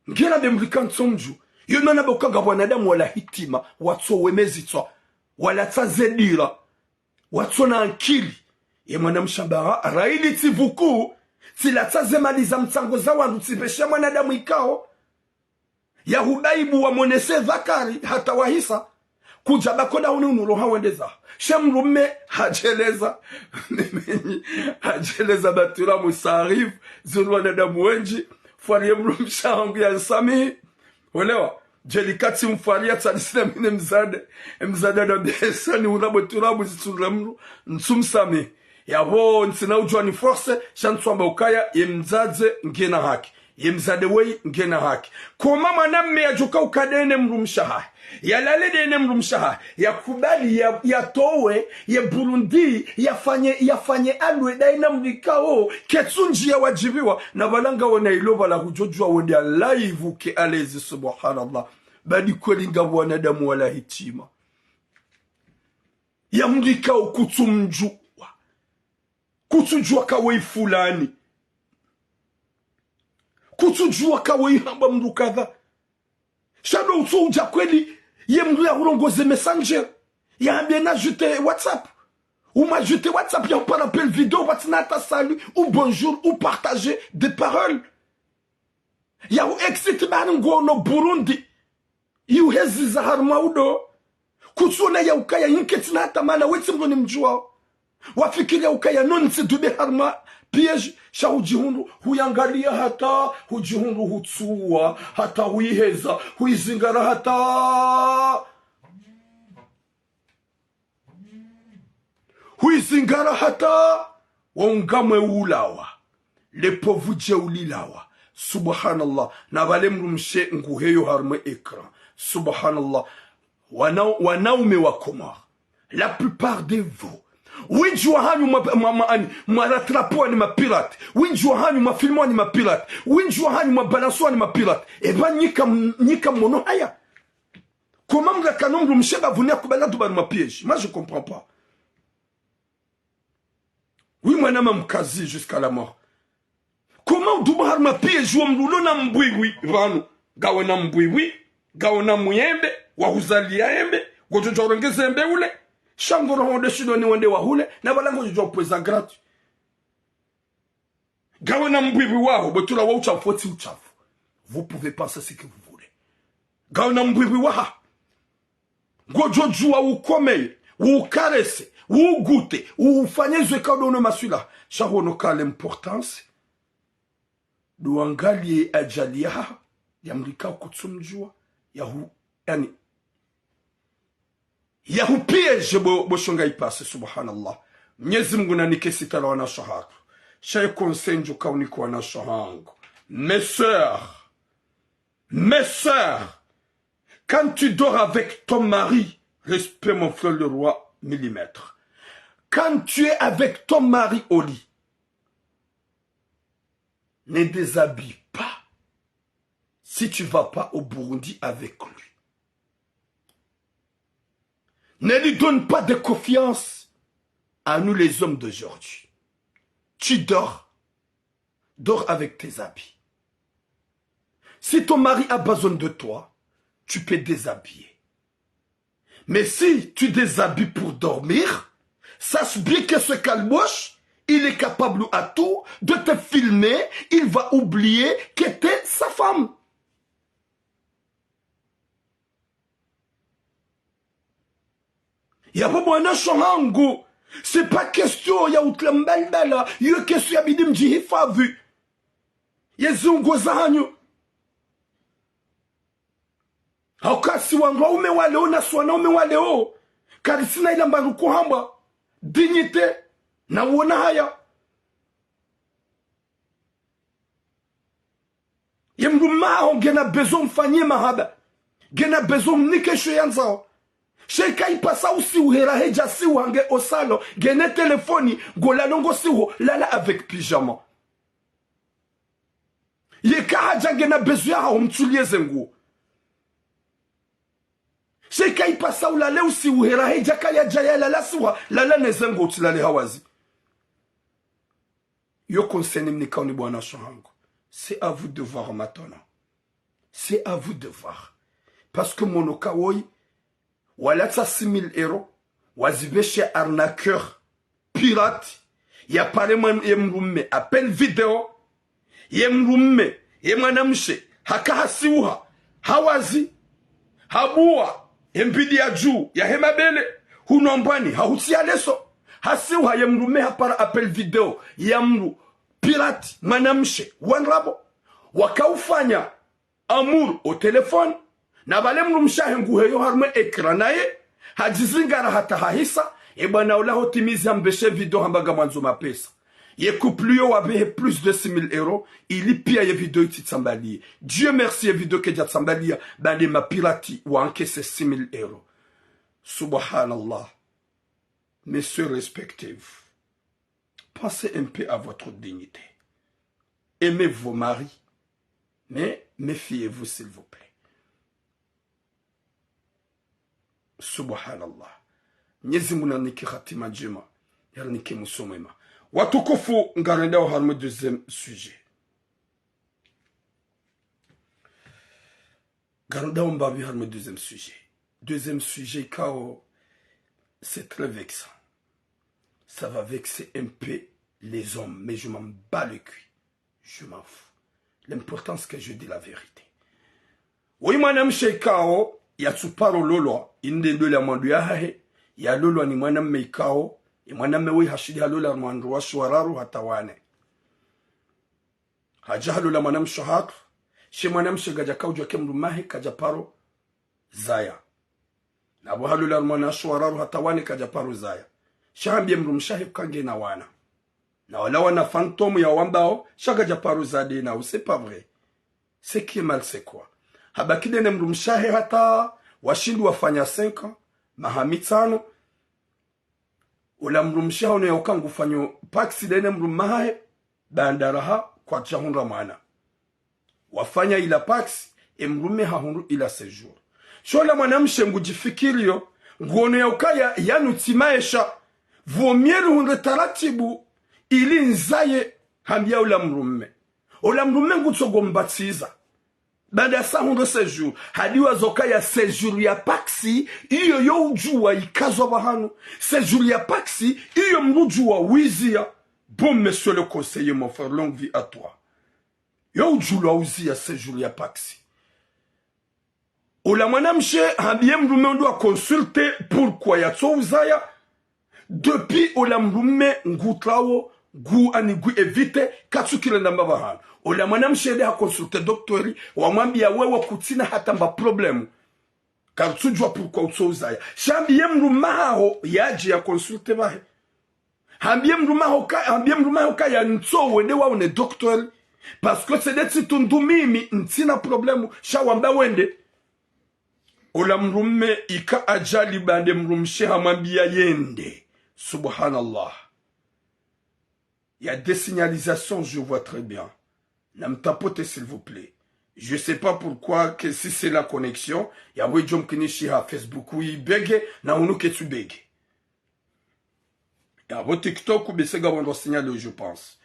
Ngena be mdru kantsomdjuwa. Yo nona bo ka ngapvo wanadamu wala hitima, watso wemezitswa, wala tsa ze dira. Watsona ankili. Ye mwanamshe hamba, raili tsi vuku, tsilatsa ze mali za mtsango za wandru tsipveshe mwanadamu ikao. Yahubaibu wamonese dhakari hata wahisa. Kudja bakoda huni unuro hawendeza. She mdrume hadjeleza. Hadjeleza batula musarif. Zulu wanadamu wendji. Fwari ye mdrumshe wahangu ya nsamihi. Welewa, djeli kati mfwari ya tsalisina mine mdzadze. E mdzadze na besa ni urabo turabu zitsundra mdru, ntsumsamihi. Yapvo ntsina udjuwa ni force, sha ntsuamba ukaya, ye mdzadze ngena haki. Ye mdzadze woyi ngena haki. Koma mwanamme yadjoka uka ndeye ne mdrumshe wahahe, yalale ndeye ne mdrumshe wahahe, yakubali ya, yatowe ye Burundi, yafanye, yafanye alwe ndeye na mdru ikao ketsu ndjiya wadjibiwa, na pvala ngawe na ilo pvala hudjodjuwa wende live uke alezi, subhanallah. Badi kweli ngapvo wanadamu wala hitima. Ye mdru ikao kutsu mdjuwa. Kutsudjuwa ka woyi fulani. Kutsudjuwa ka woyi hamba mdru kadha. Sha ndo utso udja kweli, ye mdru yahurongoze Messenger, yahambie na ajouter WhatsApp. Umu ajouter WhatsApp, yahupara appel vidéo, pvatsina hata salut, ou bonjour, ou partager des paroles. Yahu exciter bari ngono Burundi. Yuheziza harumwa udo. Kutsona ya ukaya yinke tsina hata mana, wetsi mdru nimdjuwao. Wafikiri ya ukaya noni tsi dude harumwa piège, sha hudjihundru, huyangalia hata, hudjihundru hutsuwa, hata huyiheza, huyizingara hata. Huyizingara hata waungamwe ulawa. Le pauvre Dieu ulilawa. Subhanallah. Na pvale mdrumshe nguheyo harumwa écran. Subhanallah. Wana, wanaume wa Komori. La plupart de vous. Wendji wahanyu mwa, mwa, mwa, ani, mwa rattrapwa ni mapirate. Wendji wahanyu mwa filmwa ni mapirate. Wendji wahanyu mwa balanswa ni mapirate. Eba nyika m-, nyika mono haya. Comment mdru akana mdrumshe bapvuni yakubali adubari mapiège? Moi, je comprends pas. Oui, mwana mamkazi jusqu'à la mort. Comment udubu harumwa piège wa mdru ulo na mbwiwi pvanu? Ngawe na mbwiwi, ngawe na muyembe, wahuzalia embe, ngodjodjuwa urenge ze embe ule. Sha ngoro honde shidoni wende wahule, na pvala ngodjodjuwa upvweza gratuit. Ngawe na mbwiwi waho, bwe tula wa uchafu, wotsi uchafu. Vous pouvez penser ce que vous voulez. Ngawe na mbwiwi waha. Ngodjodjuwa ukomeye, ukarese, ugute, ufanye zo ikao ndo no maswila. Sha hono ka l'importance, ndo wangalie ajali yaha, ya mdru ikao kutsu mdjuwa, yahu, yani, yahu piège bo, bo shonga ipase, subhanallah. Mnyezi Mungu nanike sitara wanashe wahatru. Sha ye conseil ndjo ka unike wanashe wahangu. Mes sœurs, mes sœurs, quand tu dors avec ton mari, respect mon frère le roi millimètre. Quand tu es avec ton mari au lit, ne déshabille pas si tu vas pas au Burundi avec lui. Ne lui donne pas de confiance à nous les hommes d'aujourd'hui. Tu dors, dors avec tes habits. Si ton mari a besoin de toi, tu peux déshabiller. Mais si tu déshabilles pour dormir, sache bien que ce calboche, il est capable à tout de te filmer, il va oublier que t'es sa femme. Yapvo bo wanashe wahangu, c'est pas question ya utla mbalibala, yo question ya bidi mdjihifadhwi. Ye ziungo zahanyu. Hauka si wandru waume wa leo na si wanaume wa leo, karitsina ila mbandru kuhamba dignité na wona haya. Ye mdrume waho ngena besoin umfanyie mahaba. Ngena besoin umnike sho yandzao. Sha ika ipasa usiuhe raha idja siuha nge o salon, ngena telefoni, ngolalo ngosiuho, lala avec pyjama. Yeka hadja ngena besoin yahaho umtsulie ze nguo. Sha ika ipasa ulale usiuhe raha idja kaya dja yalala siuha, lala ne ze nguo utsilale hawazi. Yo conseil nimnikao nyi bo wanashe wahangu. C'est à vous de voir maintenant. C'est à vous de voir. Parce que mwono ka woyi, walatsa six mille euros, wazipveshe arnaqueur, pirate, yapare mwan-, ye mdrume appel vidéo, ye mdrume, ye mwanamshe, haka hasiuha, hawazi, habuwa, ye mbidi ya dju, yahe mabele, hunu mbwani, hahutsi ya leso, hasiuha ye mdrume hapara appel vidéo, ya mdru, pirate, mwanamshe, wa ndrabo, wakaufanya, amour au téléphone, na pvale mdrumshe wahe nguheyo harumwa écran naye, hadjizingara hata hahisa, ye bwana ula hotimizi hampveshe vidéo hamba ngamwandzo mapesa. Ye couple yo wapvehe plus de six mille euros, ili piya ye video yitsitsambaliye. Dieu merci, ye video kayidjatsambalia, ba nde mapirati wa encaisser six mille euros. Subhanallah. Messieurs, respectez-vous. Pensez un peu à votre dignité. Aimez vos maris, mais méfiez-vous, s'il vous plaît. Subhanallah. Mwenyezi Mungu narinike hatima ndjema, yarinike mwiso mwema. Watukufu, ngarendao harumwa deuxième sujet. Ngarendao mbapvi harumwa deuxième sujet. Deuxième sujet ikao, c'est très vexant. Ça va vexer un peu les hommes, mais je m'en bats le cul. Je m'en fous. L'important, c'est que je dis la vérité. Woyi mwanamshe ikao yatsuparo lolwa, inde ndo la mwando yahahe, yalolwa ni mwanamme ikao, ye mwanamme woyi hashindi halola wandru washe wararu hata wane. Hadja halola mwanamshe hatru, she mwanamshe kadjaka udjuwa ke mdrumme wahe kadjaparo zaya. Na pvo halola mwanamshe wararu hata wane kadjaparo zaya. Sha hambiye mdrumshe wahe uka ngena wana. Na wala wana fantôme ya wambao, sha kadjaparo zaya nao, c'est pas vrai. Ce qui est mal, c'est quoi ? Habaki nde ne mdrumshe wahe hata washindi wafanya cinq ans, maha mitsano. Ola mdrumshe wahe ono yauka ngufanyo pacs nde ne mdrumme wahe, baanda raha kwadjahundra mwana. Wafanya ila pacs, e mdrumme hahundru ila séjour. Sha ola mwanamshe ngudjifikiriyo, nguono yaukaya yanu tsi maesha, vaut mieux rihundre taratibu, ili nzaye, hambiya ola mdrumme. Ola mdrumme ngutsogo mbatsiza. Baanda sa hundre séjour, hadiwaza ukaya séjour ya pacs, iyo yo udjuwa ikazwa pvahanu. Séjour ya pacs, iyo mdru udjuwa wiziya. Bon, monsieur le conseiller, mon frère, longue vie à toi. Yo udjulwa uziya séjour ya pacs. Ola mwanamshe hambiye mdrumme ndo wa consulter pourquoi yatso uzaya. Depuis ola mdrumme ngutrawo, ngu ani ngu éviter, katsukile ndamba pvahanu. Ola mwanamshe nde ha consulter docteur, wamwambiya wewe kutsina hata mba problème. Karitsudjuwa pourquoi utso uzaya. Sha hambiye mdrumme waho yadje ya consulter pvahe. Hambiye mdrumme waho ka, hambiye mdrumme waho ka ya ntso wende waone docteur. Parce que c'est des tsi tundu mimi, ntsina problème, sha wamba wende. Ola mdrumme ika ajali baanda mdrumshe hamwambiya yende. Subhanallah. Il y a des signalisations, je vois très bien. Namtapote, s'il vous plaît. Je sais pas pourquoi, que si c'est la connexion, yapvo idjo mkinishi ha Facebook, oui, bug, na hunu ketsu bug. Yapvo TikTok, bese ngapvo ndo signal, je pense.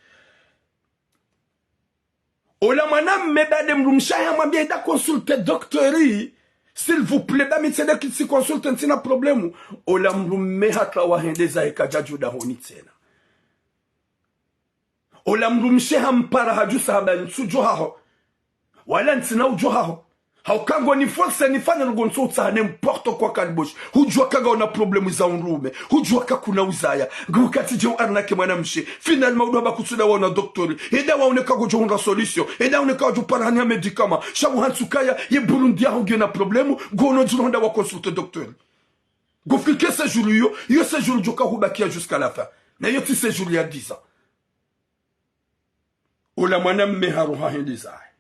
Ola mwanamme baanda mdrumshe wahe hamwambiya enda consulter docteur, s'il vous plaît, ba mi tsende ketsi consulter ntsina problème. Ola mdrumme hata wahende zahe kadjadjo dahoni tsena. Ola mdrumshe hampara hadjusa hamba ntsudjo haho. Wala ntsina udjo haho. Hauka ngo ni force nifanye ngo ntso utsaha n'importe quoi kaliboshi. Hudjuwa ka ngauna problème za undrume. Hudjuwa ka kuna uzaya. Ngu katsi dje u arnaquer mwanamshe. Finalement udjo hamba kutsuda waona docteur. Enda waone ka ngodjo hundra solution. Enda waone ka ngodjo para hani ya médicament. Sha pvo hantsu kaya ye Burundi yaho ngena problème. Ngono djiro honda wa consulter docteur. Ngo fike séjour yo, yo séjour djoka hubakiya jusqu'à la fin. Na yo tsi séjour ya dix ans. Ola mwanamme haroha hende zahe.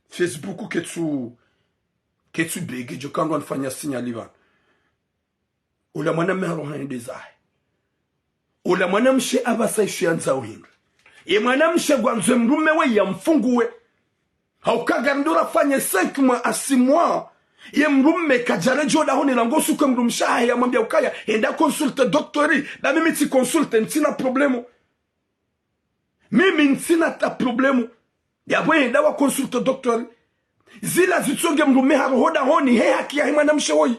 Facebook ketsu, ketsu bug, djoka ndo anifanya signal pvanu. Ola mwanamme haroha hende zahe. Ola mwanamshe apvasa isho yandzao hindru. Ye mwanamshe ngwandzo e mdrumme we yamfunguwe. Hauka ngari ndo rafanye cinq mois à six mois. Ye mdrumme kadjaredjeyi dahoni rangu suku e mdrumshe wahe yamwambiya ukaya, enda consulter docteur, ba mimi tsi consulter, ntsina problème. Mimi ntsina ta problème. Yapvo yenda wa consulter docteur. Zila zitsonge mdrumme haroho dahoni, he haki yahe mwanamshe woyi.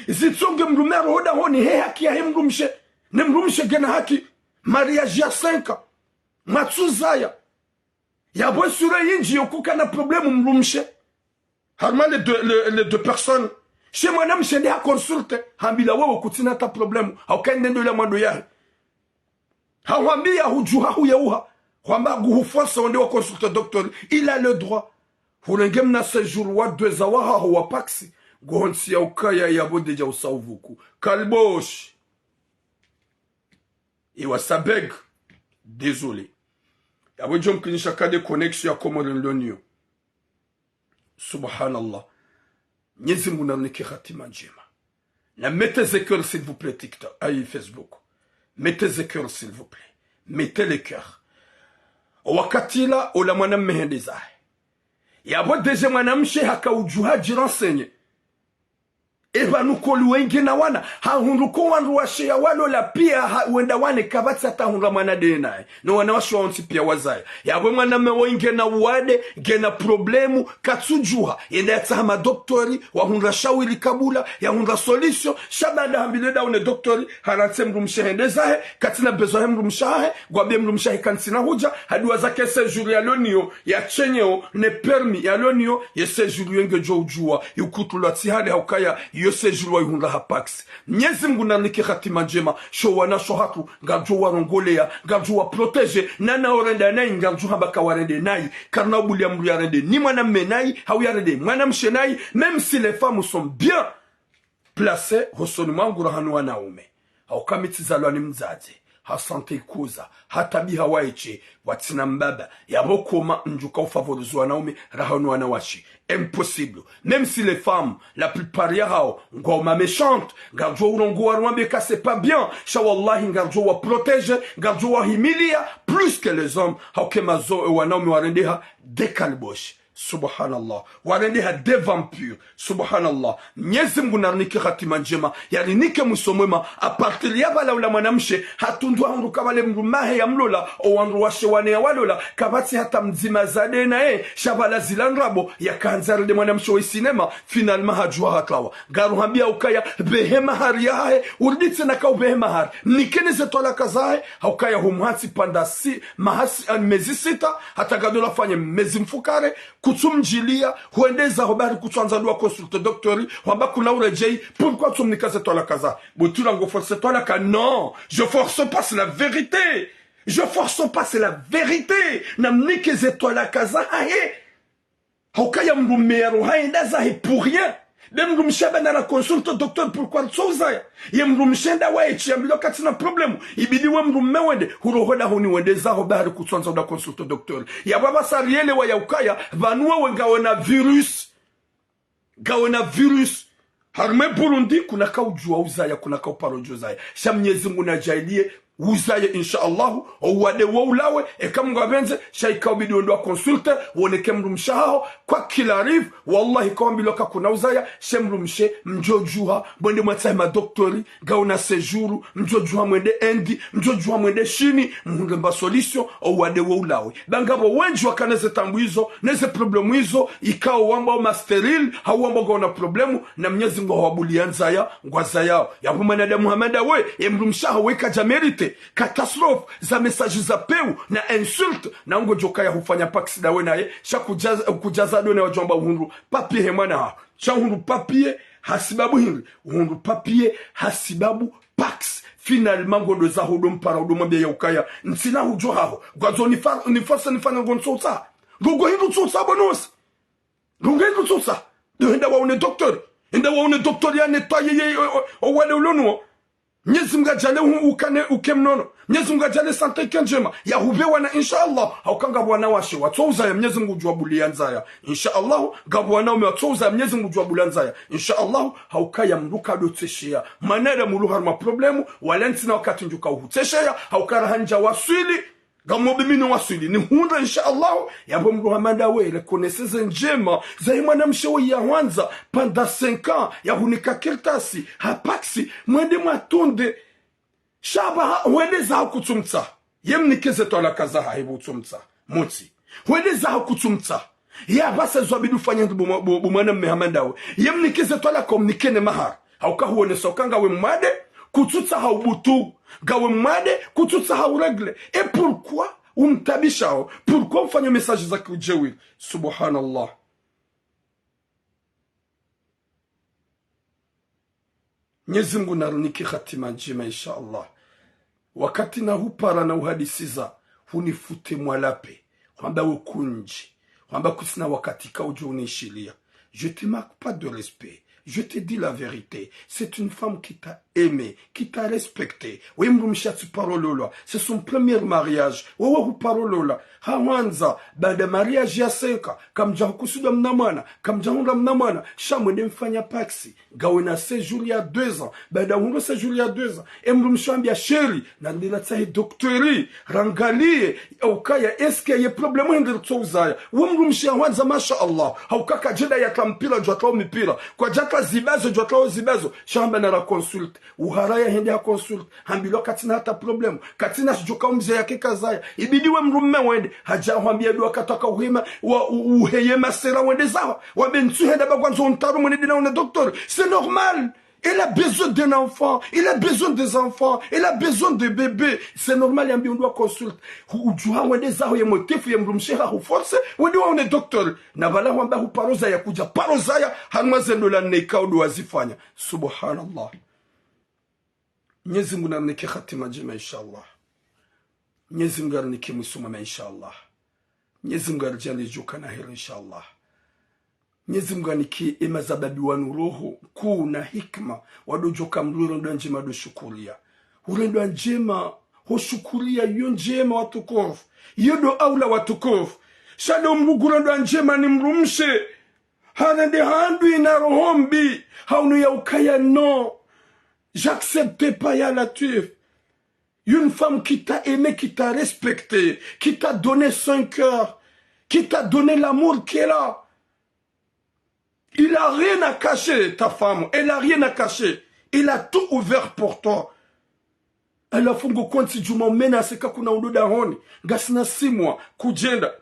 Zitsonge mdrumme haroho dahoni, he haki yahe mdrumshe. Ne mdrumshe ngena haki. Mariage ya cinq ans. Mwatsu zaya. Yapvo sura yindji yo kukana problème mdrumshe. Harumwa les deux, les, les deux personnes. She mwanamshe nde ha consulter, hambilwa wewe kutsina ta problème. Hauka inde ndo la mwando yahe. Hahwambiya hudjuha huyauha. Hwamba nguhu force wende wa consulter docteur. Il a le droit. Hurenge mna séjour wa deux ans wahaho wa pacs. Nguhontsiya ukaya yapvo ndedja usa uvuku. Kaliboshi. Ewa, ça bug. Désolé. Yapvo djo mkinisha ka de connexion ya Comores ndo niyo. Subhanallah. Mnyezi Mungu narinike hatima ndjema. Na mettez ze cœur, s'il vous plaît, TikTok, ayi, Facebook. Mettez ze cœur, s'il vous plaît. Mettez les cœurs. Wakati la, ola mwanamme hende zahe. Yapvo déjà mwanamshe haka udjuha djirenseigner. Epvanu koli wenge na wana, hahundru ko wandru washe ya walola pia ha, wenda wane kapvatsi hata hundra mwana de naye. No wanawashe wontsi pia wazaya. Yapvo mwanamme wo nge na uwade, nge na problemu, katsudjuha. Yende yatsaha madoktori, wahundra shawiri kabula, yahundra solution, sha baada hambilwa enda wone doktori, harantsi mdrumshe hende zahe, katsina besoin he mdrumshe hahe, ngwambie mdrumshe hahe kantsina hudja, haduwa zake séjour yalo niyo, ya chenyeo, ne permis yalo niyo, ye séjour yo ngedjo udjuwa, yukutulwa tsi hale ha ukaya, yo séjour wayihundra ha Pacs. Mnyezi Mungu narinike hatima ndjema, sho wana sho hatru, ngaridjo warongoleya, ngaridjo wa protéger, na na orenda nayi, ngaridjo hamba ka warende nayi, karina ubuliya mdru yarende ni mwanamme nayi, hau yarende mwanamshe nayi, même si les femmes sont bien placées, hosoni mwangu rahana wanaume. Hauka mi tsizalwa ni mdzadze, ha santé ikoza, ha tabiha waeshe, watsina mbaba, yapvo koma ndjuka ufavoriser wanaume, rahana wanawashe. Impossible. Même si les femmes, la plupart yahao, ngwao ma méchantes, ngaridjo urongowa rimwambie ka c'est pas bien, sha wallahi ngaridjo wa protéger, ngaridjo wahimiliya, plus que les hommes, hauka emazo, e wanaume warendeha, des calebaches. Subhanallah. Warendeha des vampires. Subhanallah. Mnyezi Mungu narinike hatima ndjema. Yarinike mwiso mwema. À partir ya pvala ula mwanamshe, hatsundru hahundru ka pvale mdrumme hahe yamlola, o wandru washe wane ya walola, kapvatsi hata mdzima zade naye, sha pvala zila ndrabo, yakandza yarende mwanamshe wa cinéma, finalement hadjuha hatlawa. Ngaruhambia ukaya, pvehe mahari yahahe, uridi tsena ka upvehe mahari. Mnikeni ze twalaka zahe, ha ukaya humwatsi pvanda si, mahasi, ani mezi sita, hata ngadola fanye mezi mfukare, kutsumdjiliya, hwende zaho bahari kutsuandza duwa consulter doktori, hwamba kuna uredjeyi, pourquoi tsumnika ze twalaka zahe? Bo tula ngo forcer twalaka, non, je force pas, c'est la vérité. Je force pas, c'est la vérité. Namnike ze twalaka zahahe. Ha ukaya mdrumme yaroha yenda zahe pour rien. Be mdrumshe hamba nara consulter docteur pourquoi ritso uzaya. Ye mdrumshe nda waye tsi yambilwa katsina problème. Ibidi we mdrumme wende, huroha dahoni wende zaho bahari kutsuandza uda consulter docteur. Yapvo apvasa rielewa ya ukaya, pvanu wewe ngawe na virus. Ngawe na virus. Harimwa e Burundi, kuna ka udjuwa uzaya, kuna ka uparo djo uzaya. Sha Mnyezi Mungu nadjaaliye uzaye, insha Allahu, o uwade wo ulawe, eka Mungu apvendze, sha ika ubidi wende wa consulter, woneke mdrumshe haho, quoi qu'il arrive, wallahi ka wambilwa ka kuna uzaya, she mdrumshe, mdjo djuha, mwende mwatsahe madoktori, ngauna séjour, mdjo djuha mwende Inde, mdjo djuha mwende Chine, mhundre mba solution, o uwade wo ulawe. Ba ngapvo wendji wakana ze taabu izo, ne ze problème izo, ikao wamba o ma stérile, hau wamba ngauna problème, na Mnyezi Mungu hawabuliya nzaya, ngwazayao. Yapvo mwanadamu hama ndawe, ye mdrumshe haho we kadja mériter, catastrophe, za message za pewu, na insulte, na ngodjo kaya hufanya Pacs ndawe naye, sha kudjaza, kudjaza done wadjo wamba uhundru papier he mwana haho. Sha uhundru papier, hasibabu hindri, uhundru papier, hasibabu Pacs. Finalement, ngodo zaho udo mpara, udo mwambia ya ukaya, ntsina hudjo haho. Ngwandzo nifa-, niforcer nifanye ngo ntso utsaha. Ngo ngo hindru ntso utsaha bo nosi. Ngo ngo hindru ntso utsaha. Ndo henda waone docteur. Henda waone docteur ya nettoyer ye, o, o, o uwade ulo nuwo. Mnyezi Mungu adjaaliye u-, ukane, uke mnono. Mnyezi Mungu adjaaliye santé ike ndjema. Ya hupve wana, insha Allah. Ha uka ngapvo wanawashe watso uzaya, Mnyezi Mungu udjo wabuliya nzaya, insha Allah. Ngapvo wanaume watso uzaya, Mnyezi Mungu udjo wabuliya nzaya, insha Allah. Ha ukaya mdru kado tsesheya. Mwanadamu ulo harimwa problème, wala ntsina wakati ndjuka uhutsesheya. Ha uka raha ndja waswili. Ngamwombe mi no waswili, nihundre, insha Allah. Yapvo mdru hama ndawe, reconnaissez ze ndjema zahe mwanamshe wo ya hwandza, pendant cinq ans, ya hunika kartasi, ha Pacs, mwende mwatunde. Sha pvaha, hwende zaho kutsumtsaha. Ye mnike ze twalaka zahahe pvo utsumtsaha. Mutsi. Hwende zaho kutsumtsaha. Yapvasa zo abidi ufanye ndri bo mwa-, bo, bo mwanamme hama ndawe. Ye mnike ze twalaka, umnike ne mahari. Ha uka huonesa uka ngawe mwade, kutsutsaha ubutu. Ngawe mwade, kutsutsaha urégler. Et pourquoi umtabishao? Pourquoi umfanya message za kiujeuri? Subhanallah. Mnyezi Mungu narinike hatima ndjema, insha Allah. Wakati na hupara na uhadisiza, hunifute mwalape, hwamba we kundji, hwamba kutsina wakati ka udjo unishiliya. Je te manque pas de respect. Je te dis la vérité. C'est une femme qui t'a aimé, qui t'a respecté. We mdrumshe hatsi paro lola, c'est son premier mariage. Wewe huparo lola. Hahwandza, baada mariage ya cinq ans, kamdja hukusudia mna mwana, kamdja hundra mna mwana, sha mwende mfanya pacs. Ngawe na séjour ya deux ans. Baada hundra séjour ya deux ans, e mdrumshe hambia chéri, nandila tsahe docteur, rangalie, ukaya, est-ce que ye problème hindri tso uzaya. We mdrumshe hahwandza, masha Allah. Hauka kadjenda yatsa mpira, djwatsa mipira. Kwadjatsa zibazo, djwatsa zibazo. Sha hamba nara consulté. Uhara yahende ha consulté. Hambilwa katsina hata problème. Katsina shidjoka umze yake kazaya. Ibidi we mdrume wende. Hadja hwambia dua kataka uhema, wa, u-, uheye masera wende zaho. Wambe ntsu henda ba ngwandzo untaru mwene dina une docteur. C'est normal. Elle a besoin d'un enfant. Il a besoin des enfants. Il a besoin de bébés. C'est normal, yambi undwa consulté. Hu-, udjuha wende zaho ye motif ye mdrumshe hahuforcé. Wende waone docteur. Na bala hwamba huparo zaya kudja. Paro zaya, harumwa ze ndola neka udu wazifanya. Subhanallah. Mnyezi Mungu narinike hatima ndjema, inshallah. Mnyezi Mungu arinike mwiso mwema, inshallah. Mnyezi Mungu aridjaanlie djoka na heri, inshallah. Mnyezi Mungu anike ema zababi wanu roho nkuu na hikima, wado djoka mdru urendwa ndjema do shukuria. Urendwa ndjema, ho shukuria, yo ndjema watukufu. Yo do aula watukufu. Sha do mdru urendwa ndjema ni mdrumshe. Harende handru ina roho mbi, haunu ya ukaya non. J'accepte pas ya Latwif. Une femme qui t'a aimé, qui t'a respecté, qui t'a donné son cœur, qui t'a donné l'amour qu'elle a. Il a rien à cacher, ta femme. Elle a rien à cacher. Il a tout ouvert pour toi. Halafu ngo konti djuma umenase ka kuna udo dahoni, ngasina six mois, kudjenda.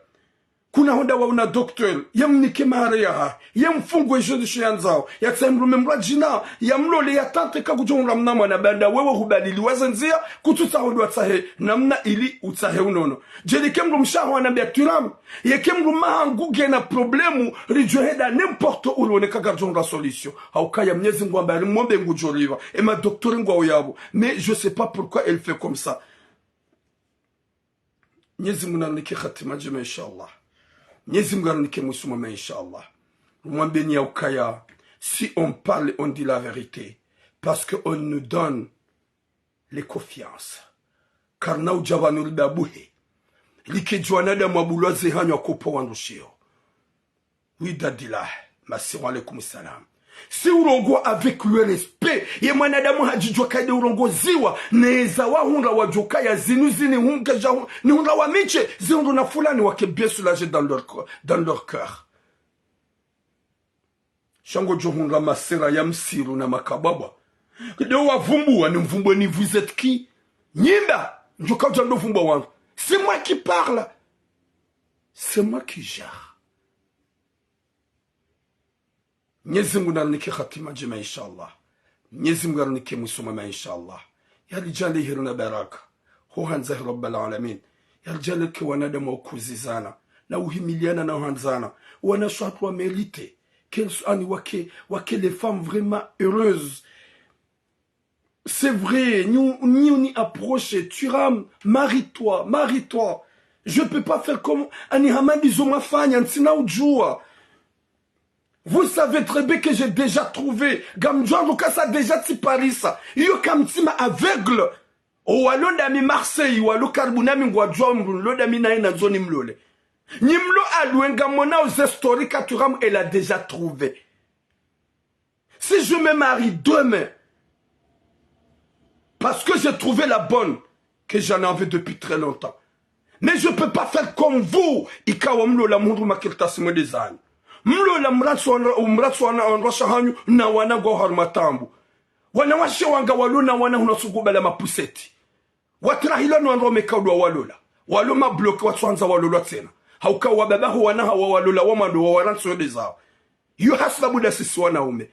Kuna honda wa una docteur, yamnike mahare yahahe, yamfungu ejo ndisho yandzao, yatsahe mdrume mdrwadjina, yamlole, yatante ka kudjo hundra mna mwana, baanda wewe hubadili waze ndzia, kutsutsaha udo watsahe namna ili utsahe unono. Djeli ke mdrumshe haho hanambia Twiramu, yeke mdrume hangu ngena problème, ridjo henda n'importe où rione ka ngaridjo hundra solution. Haukaya Mnyezi Mungu hamba rimombe ngudjo riva, ema docteur ngwao yapvo. Mais je sais pas pourquoi elle fait comme ça. Mnyezi Mungu narinike hatima ndjema, inshallah. Mnyezi Mungu arinike mwiso mwema, inshallah. Rumwambeni ya ukaya, si on parle, on dit la vérité. Parce que on nous donne les confiances. Karina udja pvanu ridabuhe. Like djwanadamu abulwa ze hanyo akopa wandru sheo. Widadillah, masihu, alaikum salam. Si urongoa avec le respect, ye mwanadamu hadjidjuwa kaide urongoziwa, neza wahundra wadjokaya zinu zini hunga ja hu-, ni hundra wa miche, zihundru na fulani wake bien soulagé dans leur co-, dans leur cœur. Sha ngodjo hundra masera ya msiru na makabwabwa. Kido wavumbua, ni mvumbue ni vous êtes qui? Nyimba, ndjoka udja ndo vumbua wangu. C'est moi qui parle. C'est moi qui gère. Mnyezi Mungu narinike hatima ndjema, inshallah. Mnyezi Mungu arinike mwiso mwema, inshallah. Yaridjaanlie heri na baraka. Ho handza he Rabbal Alamin. Yaridjaanlie ke wanadamu wa ukuzizana, na uhimiliana, na uhandzana. Wanashe hatru wa mérité. Qu'elles soient, ani wake, wake les femmes vraiment heureuses. C'est vrai, ni, ni, ni approche, Twiramu, marie-toi, marie-toi. Je peux pas faire comme, ani hama ndizo mwafanya, ntsina udjuwa. Vous savez très bien que j'ai déjà trouvé. Ngamdjuwa ndo kasa déjà tsiparisa. Iyo kamtsima aveugle. O walo ndami Marseille, walo karibu nami ngwadjuwa mdru nilo ndami naye nandzo nimlole. Nyi mlo alwe ngamona oze story ka Twiramu elle a déjà trouvé. Si je me marie demain, parce que j'ai trouvé la bonne que j'en avais depuis très longtemps. Mais je peux pas faire comme vous, ikawa mlola mhundru makartasi mwende zanyu. Mlola mratsu wana, mratsu wana, wana washe hanyu, na wana ngwao harumwa taabu. Wanawashe wanga walo na wana hunu suguba la mapuseti. Watrahila no wandru wameka udwa walola. Walo mabloqué watsuhandza walolwa tsena. Hauka wababa ho wana hawa walola wa mwando wa warantsi wende zao. Yo hasababu nda sisi wanaume.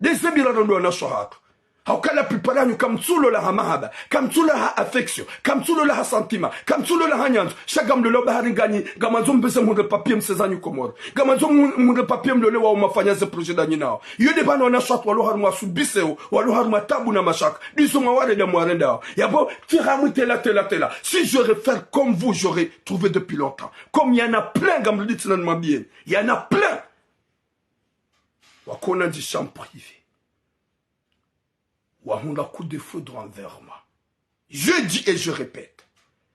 Ndeze mbira ndo wanashe hatru. Hauka la plupart yanyu kamtsulola ha mahaba, kamtsulola ha affection, kamtsulola ha sentiment, kamtsulola ha nyandzo. Sha ngamlolao bahari nganyi, ngamwandzo mbeze mhundre papier msezanyu Komori. Ngamwandzo mhu-, mhundre papier mlole wao mafanya ze projet ndanyi nao. Yo nde pvanu wanashe hatru walo harumwa subiseo, walo harumwa taabu na mashaka. Ndizo mwawarenda mwarendao. Yapvo, Twiramu tela, tela, tela. Si j'aurais fait comme vous, j'aurais trouvé depuis longtemps. Comme il y en a plein, ngamrudi tsena nimwambieni. Il y en a plein. Wakona ndji chambre privée. wahundra coup de foudre envers moi. Je dis et je répète,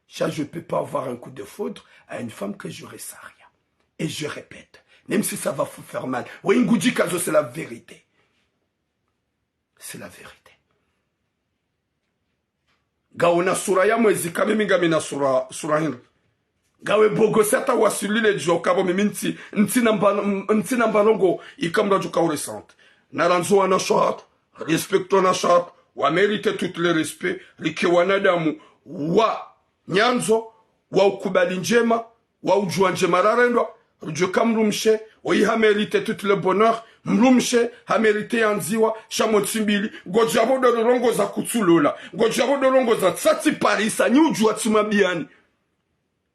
ça, je peux pas avoir un coup de foudre à une femme que je ressens rien. Et je répète, même si ça va vous faire mal, oui, ngudjikazo, c'est la vérité. C'est la vérité. Ngawe na sura ya mwezi, ka mimi ngamina sura, sura hindri. Ngawe bogosi hata wasilile djo kabo mimi ntsi, ntsina mba-, ntsina mbalongo ikamra djo ka uresante. Narandzo wanashe hatru, respecte wanashe hatru, wa mérite tout le respect, rike wanadamu wa nyandzo, wa ukubali ndjema, wa udjuwa ndjema rarendwa, rudjuwe ka mdrumshe, oyi ha mérite tout le bonheur, mdrumshe, ha mérite yandziwa, sha mo ntsi mbili, ngodjabo ndo rongoza kutsulola, ngodjabo ndo rongoza tsatsi parisa, nyi udjuwa tsi mabiyani.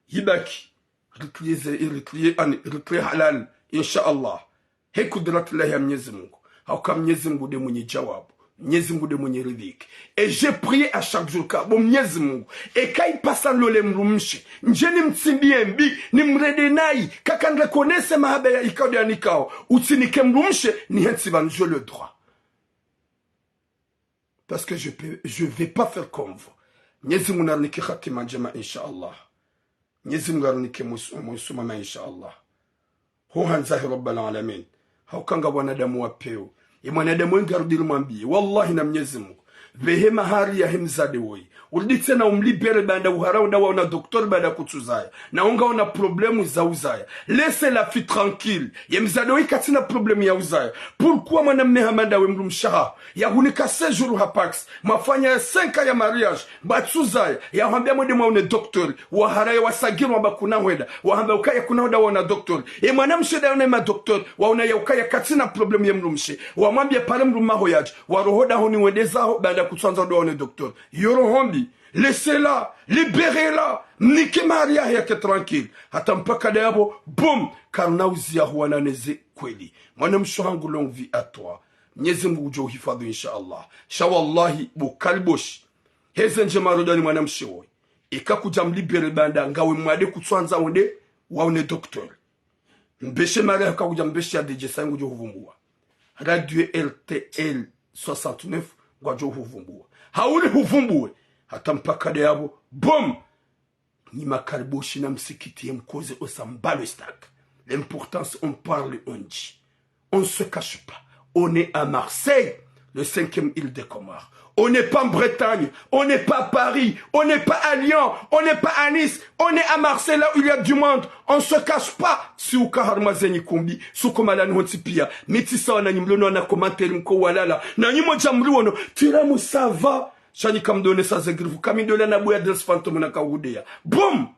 Yibaki, rikliye ze, rikliye ani, rikliye halal, insha Allah. He kudratillahi ya Mnyezi Mungu. Hauka Mnyezi Mungu nde mwenye djawabu. Mnyezi Mungu nde mwenye riziki. Et j'ai prié à chaque jour ka, bo Mnyezi Mungu, eka ipasa nilole mdrumshe, ndje nimtsimbiye mbi, nimrende nayi, kaka nireconnaisse mahaba ya ikao nde yanikao, utsinike mdrumshe, nihentsi pvanu, j'ai le droit. Parce que je peux, je vais pas faire comme vous. Mnyezi Mungu narinike hatima ndjema, insha Allah. Mnyezi Mungu arinike mwiso, mwiso mwema, insha Allah. Ho handza he Rabbal Alamin. Hauka nga wanadamu wa pewu. Ye mwanadamu wengi arudi rimwambiye, wallahi na Mnyezi Mungu, pvehe mahari yahe mzade woyi, urudi tsena umlibere baanda uhara unda waona docteur baanda kutsuzaya. Na unga ona problème za uzaya. Laissez la fille tranquille. Ye mzade woyi katsina problème ya uzaya. Pourquoi mwanamme hama ndawe, mdrumshe haho yahunika séjour ha Pacs, mwafanya cinq ans ya mariage, mbatsuzaya, yahwambia mwende mwaone docteur, wahara ya wasagirwa mba kuna hwenda, wahamba ukaya kuna hwenda waona docteur. E mwanamshe nda yaone ma docteur, waona ya ukaya katsina problème ye mdrumshe. Wamwambia pare mdrumme haho yadje, waroho dahoni wende zaho, baanda kutswandza ndo waone docteur. Yo roho mbi, laissez-la, libérez-la, mnike mahari yahe yake tranquille. Hata mpaka nda yapvo, boum, karina uziya huwana neze kweli. Mwanamshe hangu, longue vie à toi. Mnyezi Mungu ngudjo uhifadhwi, insha Allah. Sha wallahi, bo kaliboshi. Heze ndjema rodwani mwanamshe woyi. Eka kudja mlibere baanda, ngawe mwade kutswandza wende waone docteur. Mbeshe mara eka kudja mbeshe ya D J sa ngudjo huvumbuwa. Radio R T L soixante-neuf ngwadjo huvumbuwa. Hauli huvumbuwe. Hata mpaka nda yapvo, boum! Nyi makaliboshi na msikiti ye mkoze osa mbalo istak. L'importance, on parle, on dit. On ne se cache pas. On est à Marseille, le cinquième île des Comores. On n'est pas en Bretagne, on n'est pas à Paris, on n'est pas à Lyon, on n'est pas à Nice, on est à Marseille, là où il y a du monde. On se cache pas. Si uka harumwa zenyi kumbi, suko malani hontsi pia. Mi tsi sawa na nyi mlo no wana commentaire mko walala. Na nyi modja mri wono, tiramu ça va. Sha nyi kamdone sa zegrifu, kami ndola na buya dress fantôme na kahudeya. Boum!